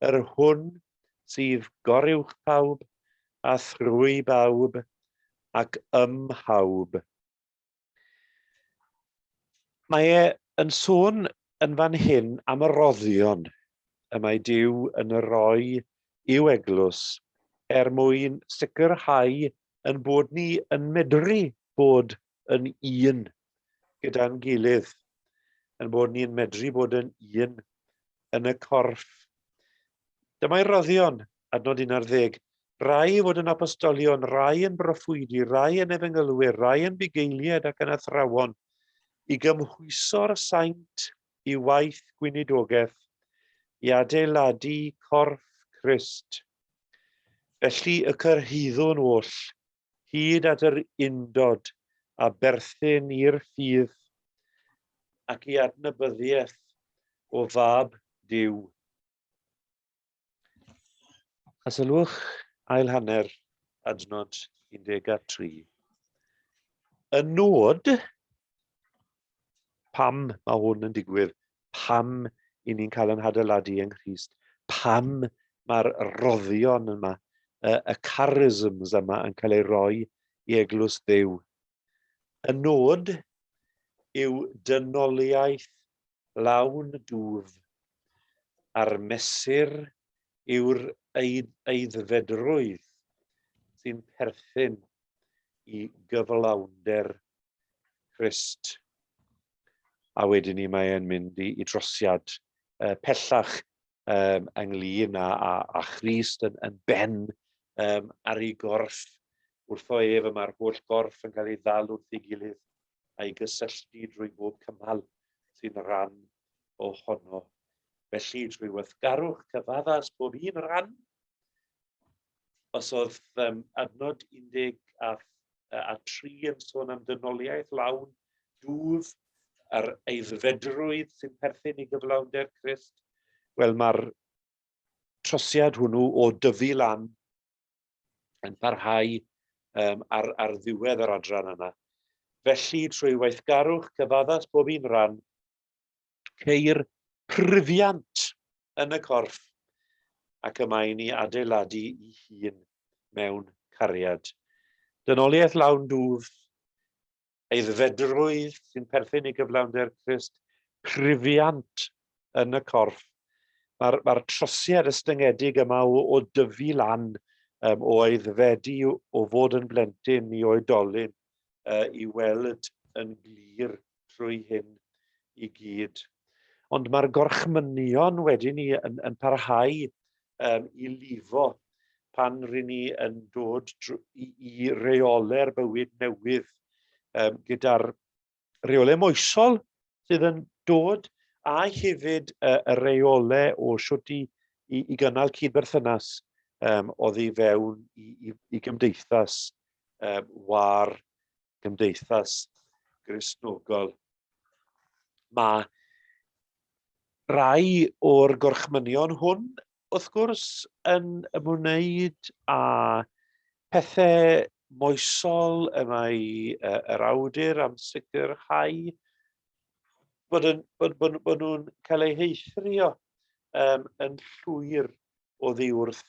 yr hwn sydd goruwch pawb a thrwy bawb ac ym mhawb. Mae e yn sôn yn fan hyn am y roddion y mae Duw yn y roi i'w eglwys er mwyn sicrhau yn bod ni yn medru bod yn un gyda'n gilydd, yn bod ni'n medru bod yn un yn y corff. Dyma'i roddion, adnod 11, rai i fod yn apostolion, rai yn broffwydi, rai yn efengylwyr, rai yn bugeiliaid ac yn athrawon, i gymhwyso'r saint i waith gweinidogaeth, i adeiladu corff Crist. Felly y cyrhaeddwn oll hyd at yr undod a berthyn i'r ffydd ac i adnabyddiaeth o Fab Duw. A sylwch ail hanner adnod 13. Y nod, pam mae hwn yn digwydd, pam i ni'n cael yn hadeiladu yng Nghrist, pam mae'r roddion yma, y, y charisms yma yn cael ei roi i eglwys Dduw. Y nod yw dynoliaeth lawn dwf, a'r mesur yw'r aeddfedrwydd sy'n perthyn i gyflawnder Crist. A wedyn ni mae e'n mynd i, i drosiad pellach um, ynglyn â, â, â Christ yn, yn ben um, ar ei gorff. Wrtho ef y mae'r holl gorff yn cael ei ddal wrth ei gilydd a'i gysylltu drwy bob cymal sy'n rhan ohono. Felly, trwy weithgarwch cyfaddas bob un rhan, os oedd um, adnod 13 yn sôn am dynoliaeth lawn, dwf, a'r aeddfedrwydd sy'n perthyn i gyflawnder Crist, wel mae'r trosiad hwnnw o dyfu lan yn parhau um, ar, ar ddiwedd yr adran yna. Felly, trwy weithgarwch cyfaddas bob un rhan, ceir prifiant yn y corff ac y mae'n ei adeiladu i hun mewn cariad. Dynoliaeth lawn dwf, aeddfedrwydd sy'n perthyn i gyflawnder Crist, prifiant yn y corff. Mae'r mae trosiad ystyngedig yma o, o dyfu lan, um, o aeddfedu, o fod yn blentyn i oedolyn, uh, i weld yn glir trwy hyn i gyd. Ond mae'r gorchmynion wedyn ni yn, yn parhau um, i lifo pan rŷn ni yn dod i, i reolau'r bywyd newydd um, gyda'r reolau moesol sydd yn dod a hefyd y, y reolau o siwt i, i, i gynnal cydberthynas um, oddi fewn i, i, i gymdeithas um, war gymdeithas Gristnogol. Mae rai o'r gorchmynion hwn, wrth gwrs, yn ymwneud â pethau moesol y mae yr awdur am sicrhau bod, yn, bod, bod, bod nhw'n cael eu heithrio um, yn llwyr oddi wrth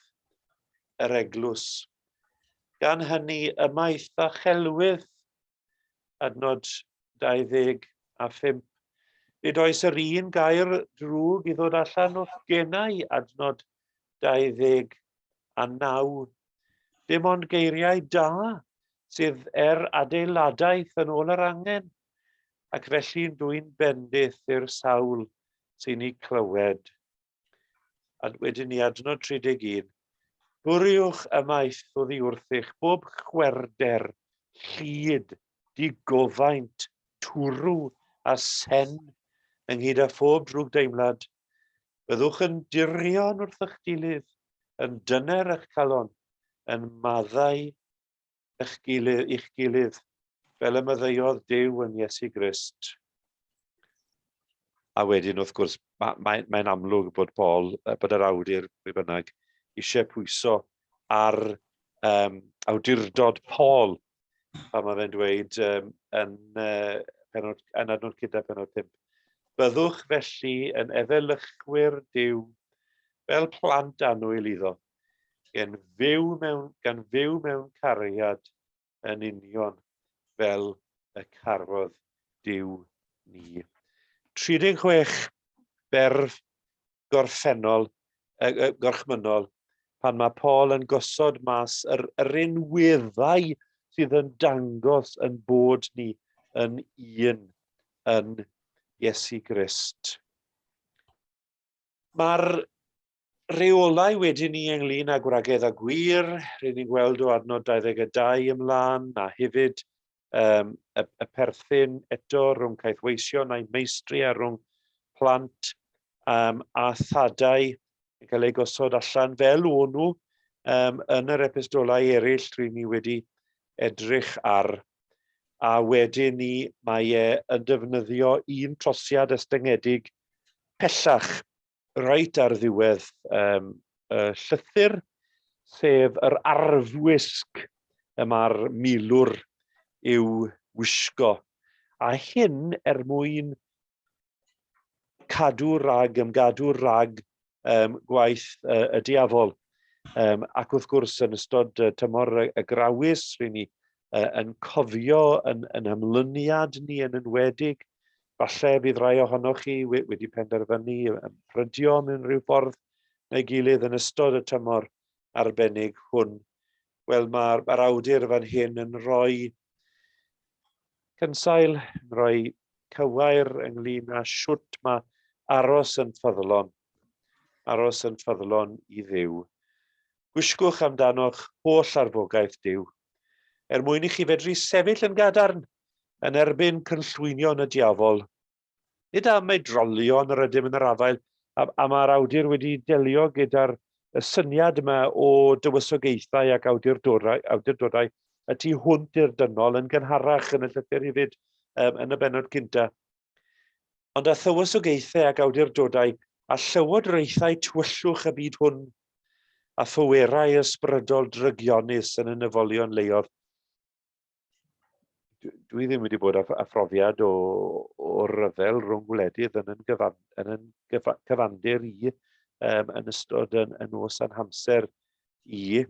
yr eglwys. Gan hynny, ymaith a chelwydd, adnod 25. Nid oes yr un gair drwg i ddod allan o'ch genau, adnod 29. Dim ond geiriau da sydd er adeiladaeth yn ôl yr angen, ac felly'n dwyn bendith i'r sawl sy'n ei clywed. A wedyn ni adnod 31. Bwriwch ymaith oddi wrthych bob chwerwder, llid, digofaint, twrw a sen, ynghyd â phob drwg deimlad. Byddwch yn dirion wrth eich gilydd, yn dyner eich calon, yn maddau eich gilydd, i'ch gilydd, fel y maddeuodd Duw yn Iesu Grist. A wedyn, wrth gwrs, mae'n mae, mae amlwg bod Paul, bod yr awdur, pwy bynnag, eisiau pwyso ar um, awdurdod Paul, pan mae fe'n dweud um, yn, uh, penod, yn adnod gyda penod 5. Byddwch felly yn efelychwyr Duw fel plant annwyl iddo, gan fyw mewn, gan fyw mewn cariad yn union fel y carodd Duw ni. 36 berf gorffennol, uh, gorchmynnol, pan mae Paul yn gosod mas yr, yr unweddau sydd yn dangos yn bod ni yn un yn Iesu Grist. Mae'r rheolau wedyn ni ynglyn â gwragedd a gwir, rydyn ni'n gweld o adnod 22 ymlaen, a hefyd um, y, y perthyn eto rhwng caethweision a'i meistri a rhwng plant um, a thadau yn cael eu gosod allan fel o'n nhw um, yn yr epistolau eraill rydyn ni wedi edrych ar. A wedyn ni mae e yn defnyddio un trosiad estyngedig pellach reit ar ddiwedd um, y llythyr, sef yr arfwisg y mae'r milwr i'w wisgo. A hyn er mwyn cadw rhag, ymgadw rhag um, gwaith uh, y diafol. Um, ac wrth gwrs, yn ystod uh, tymor y, y grawys, ry'n ni uh, yn cofio yn, yn hymlyniad ni yn enwedig. Falle bydd rai ohonoch chi wedi penderfynu prydio mewn rhyw ffordd neu gilydd yn ystod y tymor arbennig hwn. Wel, mae'r mae awdur fan hyn yn rhoi cynsail, yn rhoi cywair ynglyn â siwt mae aros yn ffyddlon, aros yn ffyddlon i Dduw. Gwisgwch amdanoch holl arfogaeth Duw, er mwyn i chi fedru sefyll yn gadarn yn erbyn cynllwynion y diafol. Nid am ei drolion yr ydym yn yr afael, a, a mae'r awdur wedi delio gyda'r y syniad yma o dywysogaethau ac awdurdodau, awdurdodau y tu hwnt i'r dynol yn gynharach yn y llythyr hefyd um, yn y bennod cynta. Ond a thywysogaethau ac awdurdodau a llywodraethau tywyllwch y byd hwn a phwerau ysbrydol drygionus yn y nefolion leodd. Dwi ddim wedi bod â, â phrofiad o, o ryfel rhwng gwledydd yn yn, gyfan, yn, yn gyfa, cyfandir i um, yn ystod yn, yn nos a'n hamser i.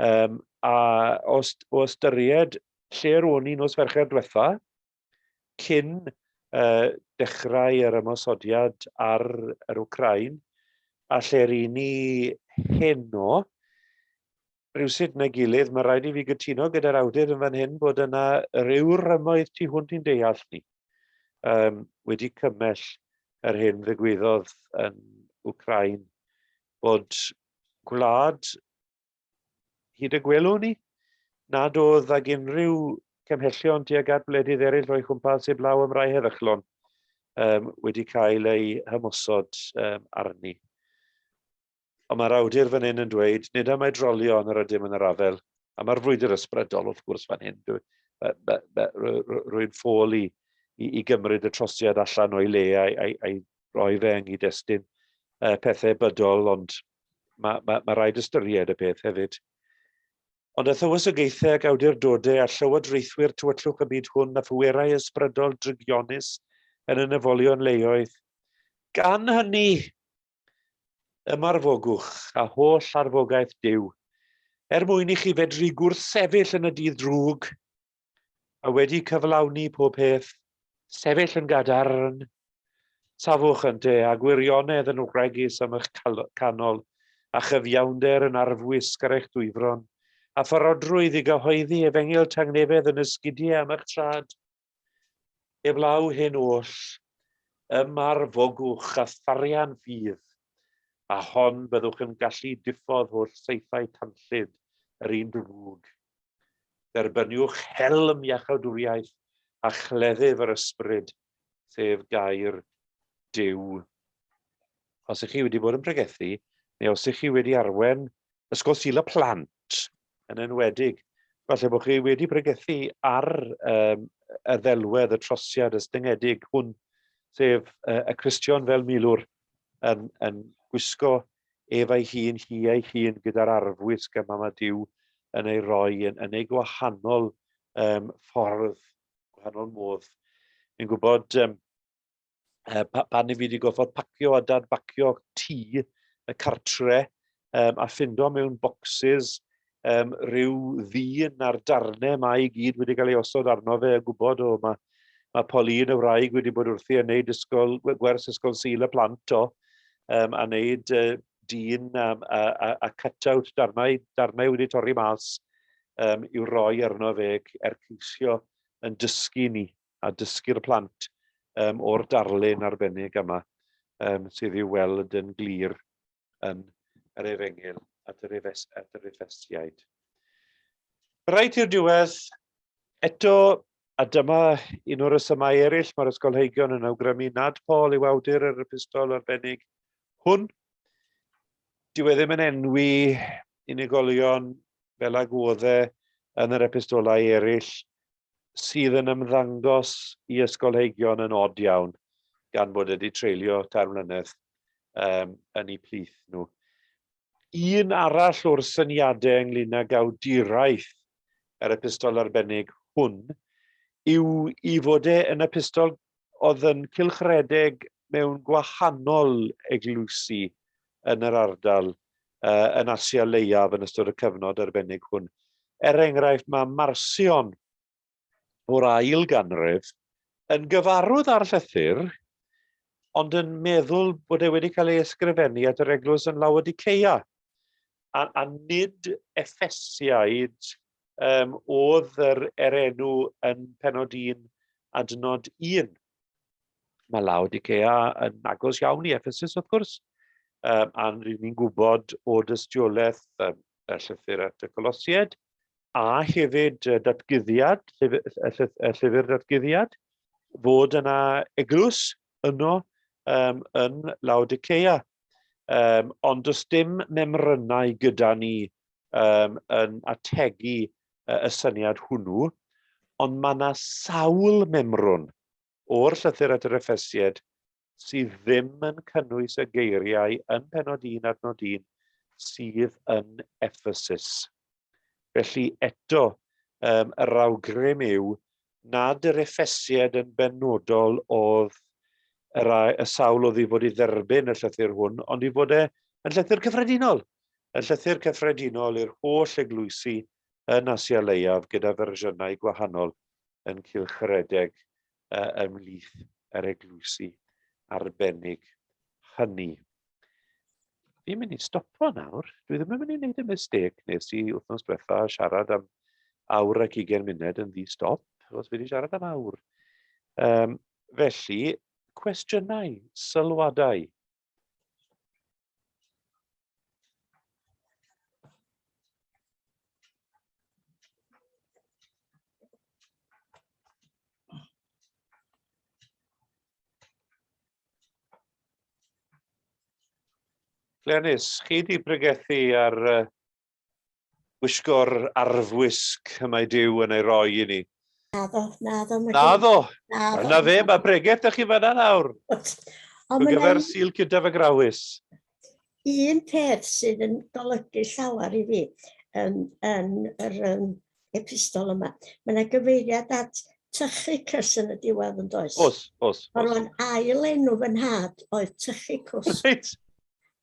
Um, a os, o ystyried lle'r o'n i nos Fercher diwetha, cyn uh, dechrau yr ymosodiad ar yr Wcrain, a lle'r un i heno, rhywsut neu gilydd, mae rhaid i fi gytuno gyda'r awdur yn fan hyn bod yna ryw rymoedd tu hwnt i'n deall ni um, wedi cymell yr hyn ddigwyddodd yn Wcrain, bod gwlad hyd y gwelwn ni, nad oedd ag unrhyw cymhellion tuag at wledydd eraill o'i chwmpas heblaw am rai heddychlon um, wedi cael ei hymosod um, arni. Ond mae'r awdur fan hyn yn dweud, nid am oedrolion yr ydym yn yr afel, a mae'r frwydr ysbrydol wrth gwrs fan hyn, rwy'n ffôl i, i, i gymryd y trosiad allan o'i le a'i, a'i, a'i roi fe yng nghyd-destun uh, pethau bydol, ond mae, mae, mae rhaid ystyried y peth hefyd. Ond a thywysogaethau ac awdurdodau a llywodraethwyr tywyllwch y byd hwn a phwerau ysbrydol drygionus yn y nefolion leoedd. Gan hynny, ymarfogwch a holl arfogaeth Duw, er mwyn i chi fedru gwrthsefyll yn y dydd drwg, a wedi cyflawni pob peth, sefyll yn gadarn. Safwch ynte, a gwirionedd yn wregus am eich canol, a chyfiawnder yn arfwisg ar eich dwyfron, a pharodrwydd i gyhoeddi efengyl tangnefedd yn ysgidiau am eich trad. Heblaw hyn oll, ymarfogwch a tharian ffydd, a hon byddwch yn gallu diffodd holl saethau tanllyd yr un drwg. Derbyniwch helm iachawdwriaeth a chleddyf yr ysbryd, sef gair Duw. Os ych chi wedi bod yn pregethu, neu os ych chi wedi arwen Ysgol Sul y Plant yn enwedig. Falle bod chi wedi pregethu ar um, y ddelwedd, y trosiad ystyngedig hwn, sef y Cristion fel milwr yn, yn gwisgo ef ei hun, hi ei hun gyda'r arfwisg y Mama Duw yn ei roi yn, yn ei gwahanol um, ffordd, gwahanol modd. Ni'n gwybod um, pa, pan i fi wedi gorfod pacio a dadbacio tŷ y cartre um, a ffindo mewn boxes um, rhyw ddyn a'r darnau mae i gyd wedi cael ei osod arno fe a gwybod o mae, mae Pauline y wraig wedi bod wrthi yn neud ysgol, gwers ysgol Sul y plant o um, a neud uh, dyn a, a, a, a cut-out darnau, darnau wedi torri mas um, i'w roi arno fe er ceisio yn dysgu ni a dysgu'r plant um, o'r darlun arbennig yma um, sydd i'w weld yn glir yn yr efengyl at yr, Efes, at yr Efesiaid. Reit i'r diwedd, eto, a dyma un o'r rhesymau eraill mae'r ysgolheigion yn awgrymu nad Paul yw awdur yr epistol arbennig hwn. Dyw e ddim yn enwi unigolion fel ag oedd e yn yr epistolau eraill, sydd yn ymddangos i ysgolheigion yn od iawn, gan bod wedi treulio tair mlynedd um, yn eu plith nhw. Un arall o'r syniadau ynglyn ag awduraeth yr epistol arbennig hwn yw i fod e yn epistol oedd yn cylchredeg mewn gwahanol eglwysi yn yr ardal uh, yn Asia Leiaf yn ystod y cyfnod arbennig hwn. Er enghraifft, mae Marcion o'r ail ganrif yn gyfarwydd â'r llythyr, ond yn meddwl bod e wedi cael ei ysgrifennu at yr eglwys yn Laodicea. A, a nid Effesiaid um, oedd yr, er enw yn penod 1 adnod 1. Mae Laodicea yn agos iawn i Ephesus, wrth gwrs, um, a rydyn ni'n gwybod o dystiolaeth um, y llythyr at y Colosied, a hefyd datguddiad, y llyfr datguddiad, fod yna eglwys yno um, yn Laodicea. Um, ond does dim memrynau gyda ni um, yn ategu y syniad hwnnw, ond mae yna sawl memrwn o'r llythyr at yr Effesiaid sydd ddim yn cynnwys y geiriau yn penod 1 adnod 1 sydd yn Ephesus. Felly eto, um, yr awgrym yw nad yr Effesiaid yn benodol oedd yr, y sawl oedd i fod i dderbyn y llythyr hwn, ond i fod e yn llythyr cyffredinol, y llythyr cyffredinol i'r holl eglwysi yn Asia Leiaf gyda fersiynau gwahanol yn cylchredeg uh, ymhlith yr eglwysi arbennig hynny. Fi'n mynd i stopo nawr. Dwi ddim yn mynd i wneud y mistake nes i wythnos diwetha siarad am awr ac ugain munud yn ddi-stop, os fi wedi siarad am awr. Um, felly, cwestiynau, sylwadau. Glenys, chi di pregethu ar uh, wisgo'r arfwisg y mae Duw yn ei roi i ni. Naddo, naddo. Naddo. Naddo. Na fe, mae pregeth ydych chi fanna nawr. Ond gyfer Sul gyda fy grawys. Un peth sydd yn golygu llawer i fi yn, yn yr um, epistol yma, mae yna gyfeiriad at Tychicus yn y diwedd yn does? Os, os. Os. Rwan ail enw fy nhad oedd Tychicus. Reit.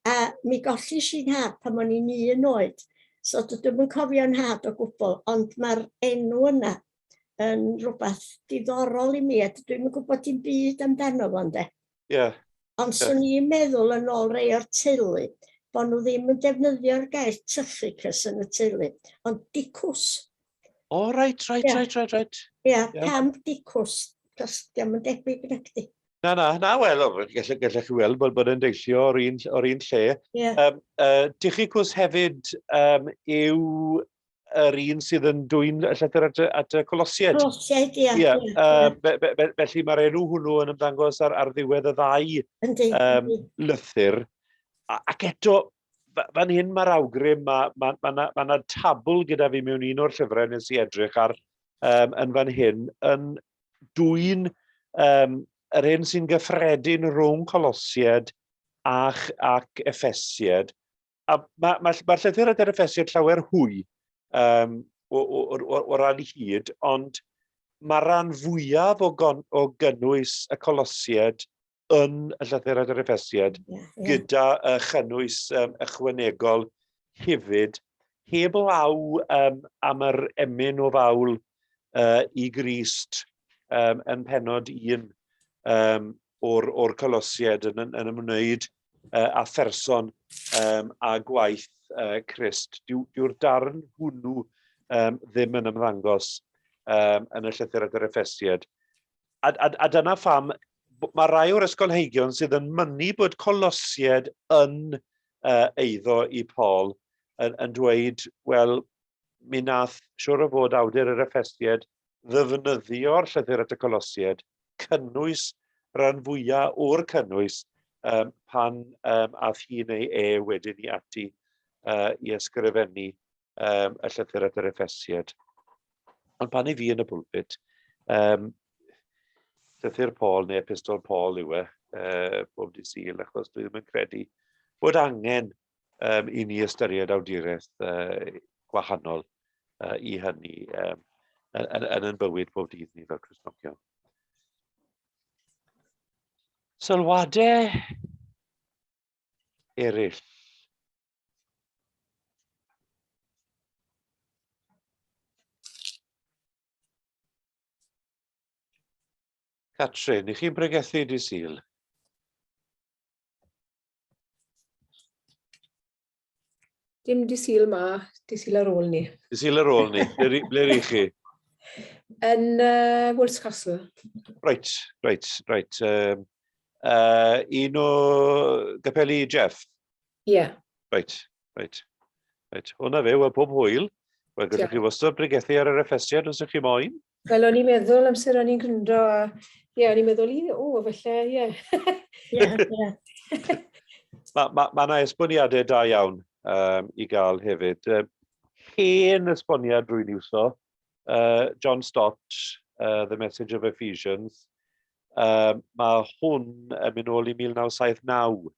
A mi gollis i nhad pan o'n i'n un oed, so dydw i'm yn cofio nhad o gwbl, ond mae'r enw yna yn rhywbeth diddorol i mi, a dydw i'm yn gwybod dim byd amdano fo, ynde. Ie. Yeah. Ond swn i'n meddwl yn ôl rei o'r teulu, bod nhw ddim yn defnyddio'r gair Tychicus yn y teulu, ond Dicws. O, oh, reit, reit, yeah. reit, reit, reit. Ie, yeah, yeah. pam Dicws? Cos diolch yn debyg nag di. Na, na, na, wel, gallech, gallech chi weld bod, bod yn deillio o'r un, or un lle. Yeah. Um, Tychicus hefyd um, yw yr un sydd yn dwyn y llythyr at, at y Colosiaid. Colosiaid, ie. Yeah, yeah, yeah. Be, be, be, felly mae'r enw hwnnw yn ymddangos ar, ar ddiwedd y ddau yndi, um, lythyr. Ac eto, Fan hyn mae'r awgrym, mae ma, ma, ma, ma na tabl gyda fi mewn un o'r llyfrau nes i edrych ar yn fan hyn, yn dwy'n yr hyn sy'n gyffredin rhwng Colosied ac, ac Effesied. A mae'r ma, ma, ma llythyr at yr Effesied llawer hwy o, o, o, o ran hyd, ond mae rhan fwyaf o, gon, o gynnwys y Colosied yn y llythyr at yr Effesied, yeah, yeah. gyda y chynnwys ychwanegol hefyd, heb law am yr emyn o fawl i Grist yn penod un o'r, or Colosied yn, yn, yn ymwneud â pherson a gwaith Crist. Dyw'r dyw darn hwnnw ddim yn ymddangos yn y llythyr at yr Effesied. A, a, a dyna pham mae rai o'r ysgolheigion sydd yn mynnu bod Colosied yn eiddo i Paul yn, yn dweud, wel, mi nath siwr o fod awdur yr Effesied ddefnyddio'r llythyr at y Colosied, cynnwys rhan fwyaf o'r cynnwys um, pan um, ath hi neu e wedyn i ati i ysgrifennu um, y llythyr at yr Effesied. Ond pan i fi yn y pulpit, llythyr Paul neu epistol Paul yw e, bob di Sul, achos dwi ddim yn credu bod angen i ni ystyried awduraeth gwahanol i hynny yn, yn, yn yn bywyd bob dydd ni fel Cristnogion. Sylwadau eraill. Catrin, i chi'n pregethu di Sul? Dim di Sul ma, di Sul ar ôl ni. Di Sul ar ôl ni. Ble, ble rych chi? Yn Wolves Castle. Reit, reit, reit. Un o gapeli Jeff? Ie. Yeah. Reit, reit. Reit. Hwna fe, wel pob hwyl. Wel, gallwch chi wastad bregethu ar yr Effesiad os ydych chi moyn. Wel, o'n i'n meddwl amser o'n i'n gryndo a ie, o'n i'n meddwl, i, o, felly, ie. Ie, ie. Mae ma, ma yna esboniadau da iawn i gael hefyd. Hen esboniad rwy'n iwso, John Stott, The Message of Ephesians. Mae hwn yn mynd ôl i 1979.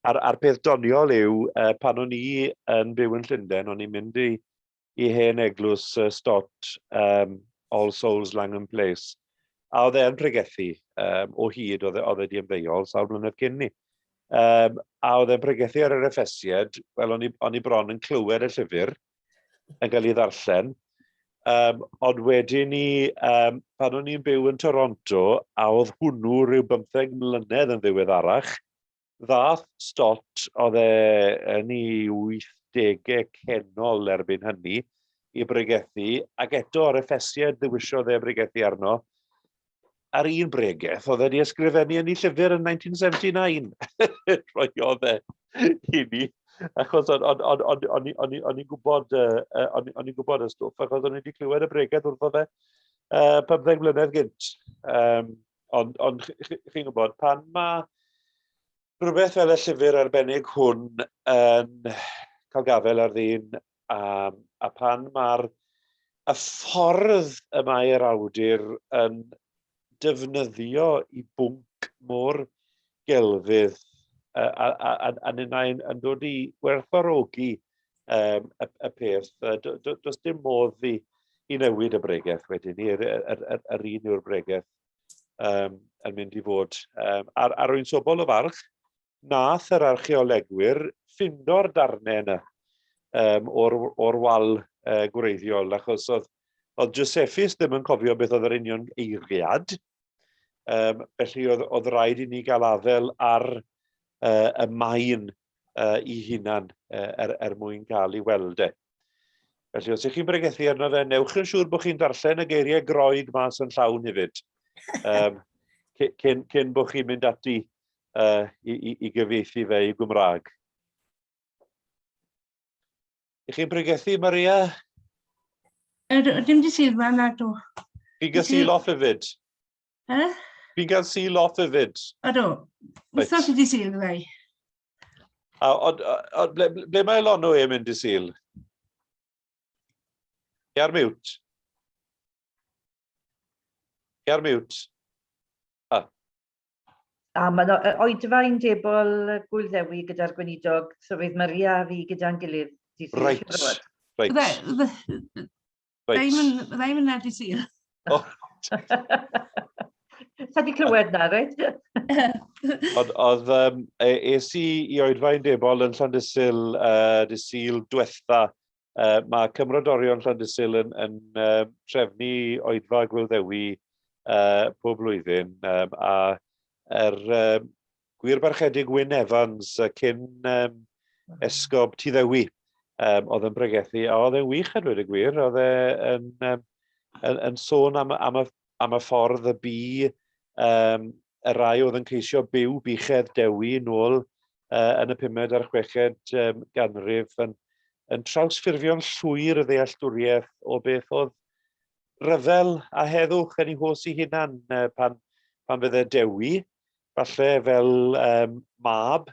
A'r, a'r peth doniol yw, pan o'n i yn byw yn Llundain, o'n i'n mynd i, i hen eglwys Stott, All Souls Langham Place, a oedd e'n pregethu o hyd, oedd e, oedd e di ymddeol sawl blynedd cyn ni. A oedd e'n pregethu ar yr Effesied, wel o'n i, o'n i bron yn clywed y llyfr yn cael ei ddarllen, ond wedyn ni, pan o'n i'n byw yn Toronto, a oedd hwnnw rhyw 15 mlynedd yn ddiweddarach, ddath Stott, oedd e yn ei 80au cenol erbyn hynny, i bregethu, ac eto ar Effesiaid ddewisiodd e bregethu arno, ar un bregeth, oedd e wedi ysgrifennu yn ei llyfr yn 1979. Roiodd e i ni, achos o'n i'n gwybod, o'n i'n gwybod y stwff, achos o'n i wedi clywed y bregeth wrtho fe 15 mlynedd gynt. Ond, ond chi'n gwybod, pan mae rhywbeth fel y llyfr arbennig hwn yn cael gafael ar ddyn, a pan mae'r y ffordd y mae'r awdur yn defnyddio i bwnc mor gelfydd, a, a, a, a, a ninnau'n yn dod i werthfawrogi y, y peth, does dim modd i, i newid y bregeth wedyn ni, yr, yr, yr, yr un yw'r bregeth yn mynd i fod. Ar, ar rwy'n sobol o farch, nath yr archeolegwyr ffindo'r darnau yna o'r, or wal gwreiddiol, achos oedd, oedd Josephus ddim yn cofio beth oedd yr union eiriad, felly oedd, oedd rhaid i ni gael afel ar y maen i hunan er, er mwyn cael ei weld e. Felly, os ych chi'n bregethu arno fe, newch yn siŵr bod chi'n darllen y geiriau Groeg mas yn llawn hefyd. Cyn, cyn bod chi'n mynd ati i, i, i gyfieithu fe i Gymraeg. Ych chi'n pregethu, Maria? Dim di Sul ma, nag dw. Fi'n cael Sul off hefyd. Eh? Fi'n cael Sul off hefyd. Ydw. Wythnos ydi Sul, fydda i. A, ond, ond ble, ble mae Elonwy yn mynd i Sul? Ti ar mute. Ti ar mute. Ah. A mae yna oedfa undebol Gwyl Ddewi gyda'r gweinidog, so fydd Maria a fi gyda'n gilydd. Reit. Reit. Bydda i'n mynd ar Sul. Oh. Sa di clywed na, reit? Ond oedd, um, es i i oedfa undebol yn Llandysul uh, dy Sul diwetha. Uh, mae Cymrodorion Llandysul yn, yn uh, trefnu oedfa Gwyl Ddewi uh, pob blwyddyn, um, a er, um, gwir barchedig Wyn Evans, uh, cyn um, esgob Tŷ Ddewi, um, oedd yn bregethu, a oedd e'n wych a dweud y gwir, oedd e yn, um, yn, yn sôn am, am, y, am y ffordd y bu um, y rai oedd yn ceisio byw buchedd Dewi nôl uh, yn y pumed a'r chweched um, ganrif yn, yn trawsffurfio'n llwyr y ddealltwriaeth o beth oedd rhyfel a heddwch yn ei hos ei hunan uh, pan, pan fydde Dewi, falle fel um, mab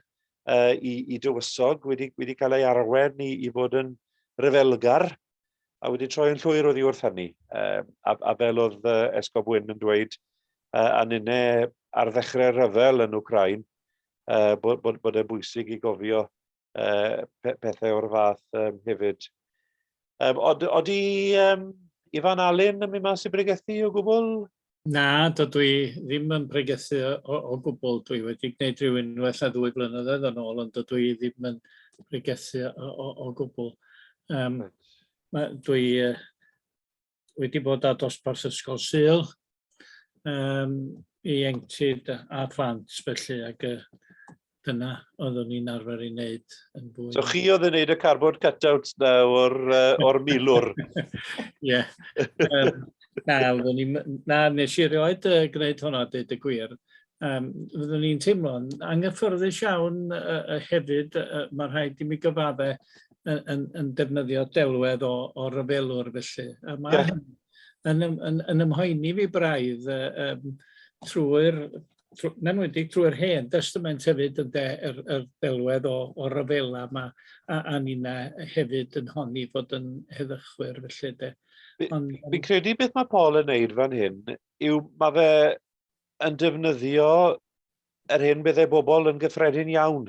uh, i, i dywysog, wedi, wedi cael ei arwen i, i fod yn ryfelgar a wedi troi yn llwyr oddi wrth hynny. Um, a, a fel oedd uh, Esgob Wyn yn dweud, uh, a ninne ar ddechrau rhyfel yn Wcrain, uh, bod, bod, bod e'n bwysig i gofio uh, pe pethau o'r fath um, hefyd. Um, od, odi um, Ifan Alun yn mynd mas i bregethu o gwbl? Na, dydw i ddim yn pregethu o, o gwbl. Dwi wedi gwneud rhyw unwaith a ddwy blynyddoedd yn ôl, ond dydw i ddim yn pregethu o, o, o gwbl. Um, ma, dwi uh, wedi bod ar dosbarth ysgol Sul um, i ieuenctid a phlant felly, ac uh, dyna oeddwn ni'n arfer ei wneud yn fwy. So chi oedd yn wneud y cardboard cutouts na o'r, uh, or milwr? Ie. Yeah. Um, na, oeddwn ni, na, nes i erioed uh, gwneud hwnna, dweud y gwir. Um, fyddwn ni'n teimlo'n anghyffyrddus iawn uh, uh, hefyd, uh, mae rhaid i mi gyfadde yn, yn, yn defnyddio delwedd o, o ryfelwr felly. A mae yeah. yn, yn, yn, yn ymhoeni fi braidd uh, um, trwy'r, trwy, yn enwedig trwy'r hen testament hefyd ynde, yr, yr delwedd o, o ryfela yma, a, a nina hefyd yn honni fod yn heddychwyr felly de. Ond, Fi'n credu beth mae Paul yn neud fan hyn yw mae fe yn defnyddio yr hyn byddai bobl yn gyffredin iawn.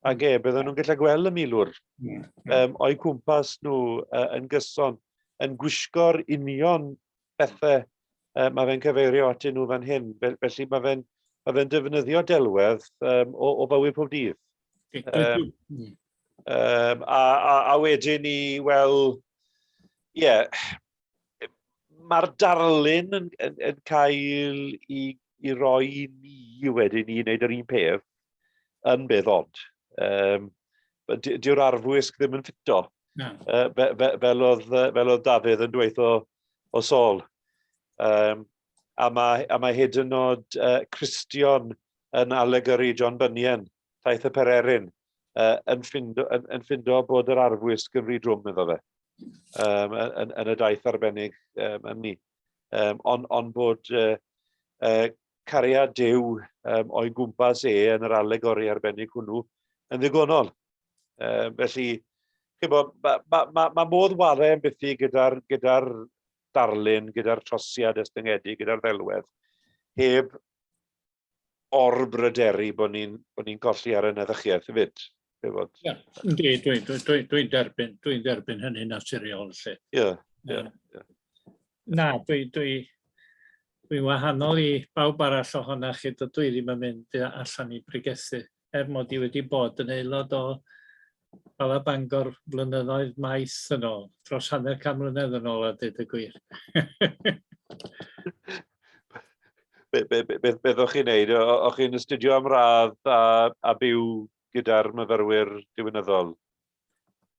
Ac e, bydden nhw'n gallu gweld y milwr um, o'i cwmpas nhw uh, yn gyson, yn gwisgo'r union bethau uh, mae fe'n cyfeirio atyn nhw fan hyn. Felly mae fe'n mae fe defnyddio delwedd um, o, o fywyd pob dydd. Um, um, a, a, a wedyn ni, wel, ie, yeah, mae'r darlun yn, yn, yn cael i, i roi i ni wedyn i wneud yr un peth yn beth od. Um, Dyw'r arfwisg ddim yn ffito. No. Uh, fe, fe, fel, oedd, fel oedd Dafydd yn dweud o, o Saul. Um, a mae, a mae hyd yn oed uh, Cristion yn alegori John Bunyan, Taith y Pererin, uh, yn, ffindo, yn, yn ffindo bod yr arfwisg yn rhy drwm iddo fe um, yn, yn y daith arbennig um, yn ni. Um, ond on bod uh, uh, cariad Duw um, o'i gwmpas e yn yr alegori arbennig hwnnw yn ddigonol. Um, felly, chi'bo, mae ma, ma, ma modd ware yn bythu gyda'r gyda darlun, gyda'r trosiad estyngedig, gyda'r ddelwedd, heb or-bryderu bod ni'n bod ni colli ar y neddychiaeth hefyd. Ie, yndi, dwi'n dwi, dwi, dwi derbyn, dwi'n derbyn hynny'n naturiol. Ie, ie. ie. Na, dwi, dwi, dwi'n wahanol i bawb arall ohonoch chi, dydw i ddim yn mynd allan i bregethu, er mod i wedi bod yn aelod o Bala Bangor blynyddoedd maith yn ôl, dros hanner can mlynedd yn ôl a dweud y gwir. be, be, be, beth, beth o'ch chi'n neud? O'ch chi'n astudio am radd a, a byw gyda'r myfyrwyr diwinyddol?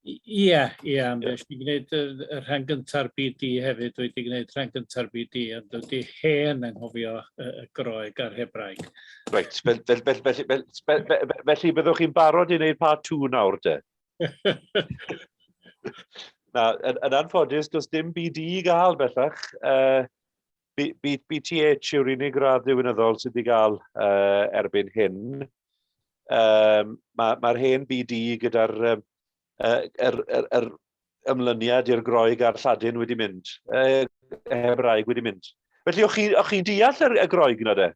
Ie, ie, am yeah. Wedi gwneud y, y rhan gynta'r BD hefyd, wedi gwneud rhan gynta'r BD, ond wedi hen anghofio y, y Groeg a'r Hebraeg. Reit, fel, fel, fel, felly, fel, fel, felly byddwch chi'n barod i wneud part 2 nawr, de? Na, yn, yn anffodus, does dim BD i gael bellach. Uh, B, B, BTH yw'r unig radd ddiwinyddol sydd wedi gael uh, erbyn hyn. Um, Mae'r ma hen BD gyda'r um, er, er, er ymlyniad i'r Groeg a'r Lladin wedi mynd, Hebraeg wedi mynd. Felly, o'ch chi'n chi deall y, y Groeg yna de?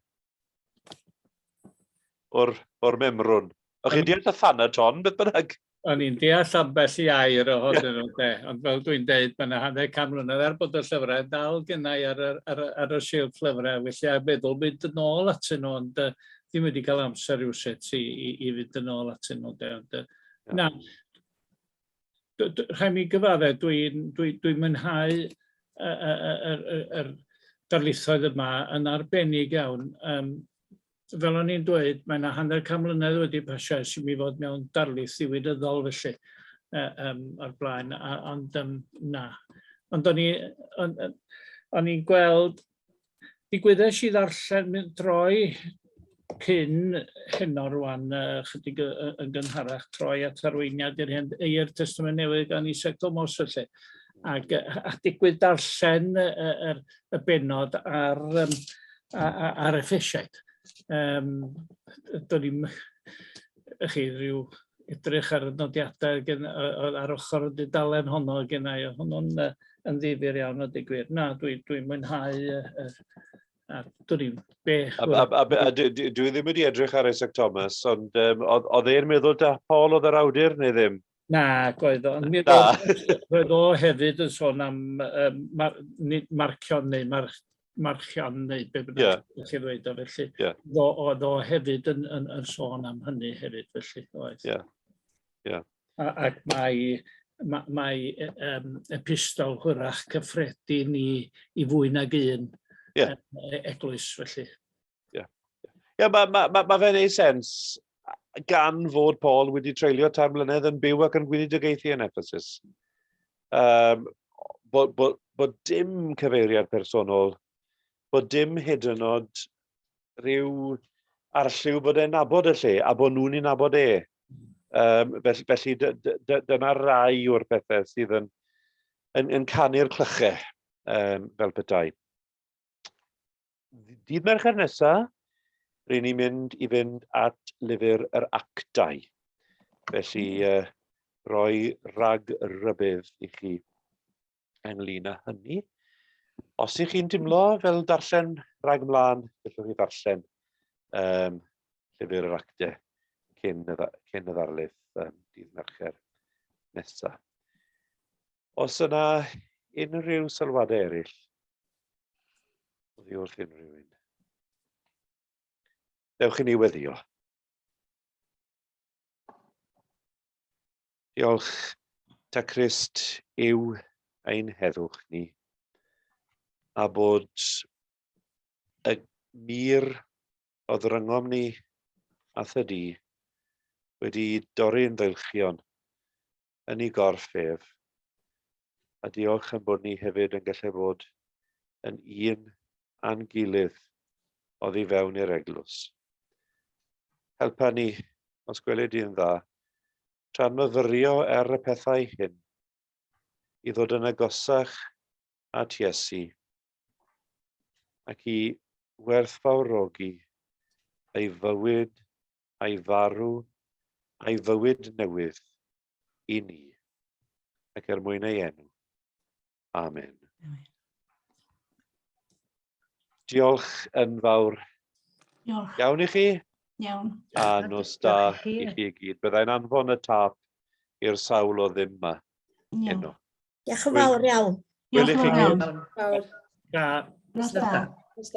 O'r, or memrwn. O'ch chi'n deall y Thanaton, beth bynnag? O'n i'n deall ambell i air ohonyn nhw, de. Ond fel dwi'n deud, mae yna hanner can mlynedd er bod y llyfrau dal gennau ar, ar, ar, ar y silff lyfrau, felly a meddwl mynd yn ôl atyn nhw, ond uh, ddim wedi cael amser rhywsut i, i, i fynd yn ôl atyn nhw, de. Ond, uh, na, rhaid mi gyfadde, dwi'n dwi, dwi mwynhau y, y, y, y, yr darlithoedd yma yn arbennig iawn. Um, fel o'n i'n dweud, mae yna hanner can mlynedd wedi pasio ers i mi fod mewn darlith ddiwinyddol felly uh, um, o'r blaen, a, ond um, na. Ond o'n i'n on, on i'n gweld, digwyddes i ddarllen, mynd droi cyn heno rwan, uh, chydig yn gynharach, troi at arweiniad i'r hen i'r Testament Newydd gan Isaac Thomas felly. Ac, a digwydd darllen y, y, y benod ar, um, ar Effesiaid. Um, do'n i'm, chi, rhyw edrych ar y nodiadau gen, ar ochr y dudalen honno gen i, honno'n yn ddifyr iawn a dweud gwir. Na, dwi'n dwi mwynhau uh, a dwn i'm be... A, a, a, a, a dwi ddim wedi edrych ar Isaac Thomas, ond um, oedd e'n meddwl da Paul oedd yr awdur neu ddim? Na, oedd o. Mi roedd o hefyd yn sôn am um, mar, nid marcion neu mar, marchion neu be bynnag yeah. chi ddweud o felly. Yeah. Oedd o hefyd yn, yn, yn sôn am hynny hefyd felly, oedd. Yeah. Yeah. A, ac mae, mae, mae um, epistol hwyrach cyffredin i, i fwy nag un yeah. eglwys felly. Ie, yeah, mae ma, ma, ma fe'n neud sens gan fod Paul wedi treulio tair mlynedd yn byw ac yn gweinidogaethu yn Ephesus. Um, bod, bod, bod dim cyfeiriad personol, bod dim hyd yn oed rhyw arlliw bod e'n nabod y lle, a bod nhw'n ei nabod e. Um, felly, felly dyna rai o'r pethau sydd yn, yn, yn canu'r clychau, um, fel petai. Dydd Mercher nesa, ry'n ni'n mynd i fynd at lyfr yr actau. Felly, uh, roi rhag rybydd i chi ynglyn â hynny. Os ych chi'n timlo fel darllen rhag ymlaen, gallwch chi ddarllen um, llyfr yr actau cyn y, cyn y ddarlith um, dydd Mercher nesaf. Os yna unrhyw sylwadau eraill, oddi wrth unrhyw un. Dewch i ni weddio. Diolch ta Crist yw ein heddwch ni, a bod y mur oedd rhyngom ni a thydi wedi dorri'n ddeilchion yn ei gorff ef, a diolch am bod ni hefyd yn gallu bod yn un a'n gilydd oddi fewn i'r eglwys. Helpa ni, os gweled di'n dda, tra'n myfyrio ar y pethau hyn, i ddod yn agosach at Iesu ac i werthfawrogi ei fywyd a'i farw a'i fywyd newydd i ni, ac er mwyn ei enw. Amen. Amen. Diolch yn fawr. Diolch. Iawn i chi? Iawn. A nos da i chi i gyd. Byddai'n anfon y tap i'r sawl o ddim yma. Iawn. Diolch yn fawr iawn. Diolch yn fawr iawn. Da. Nos da.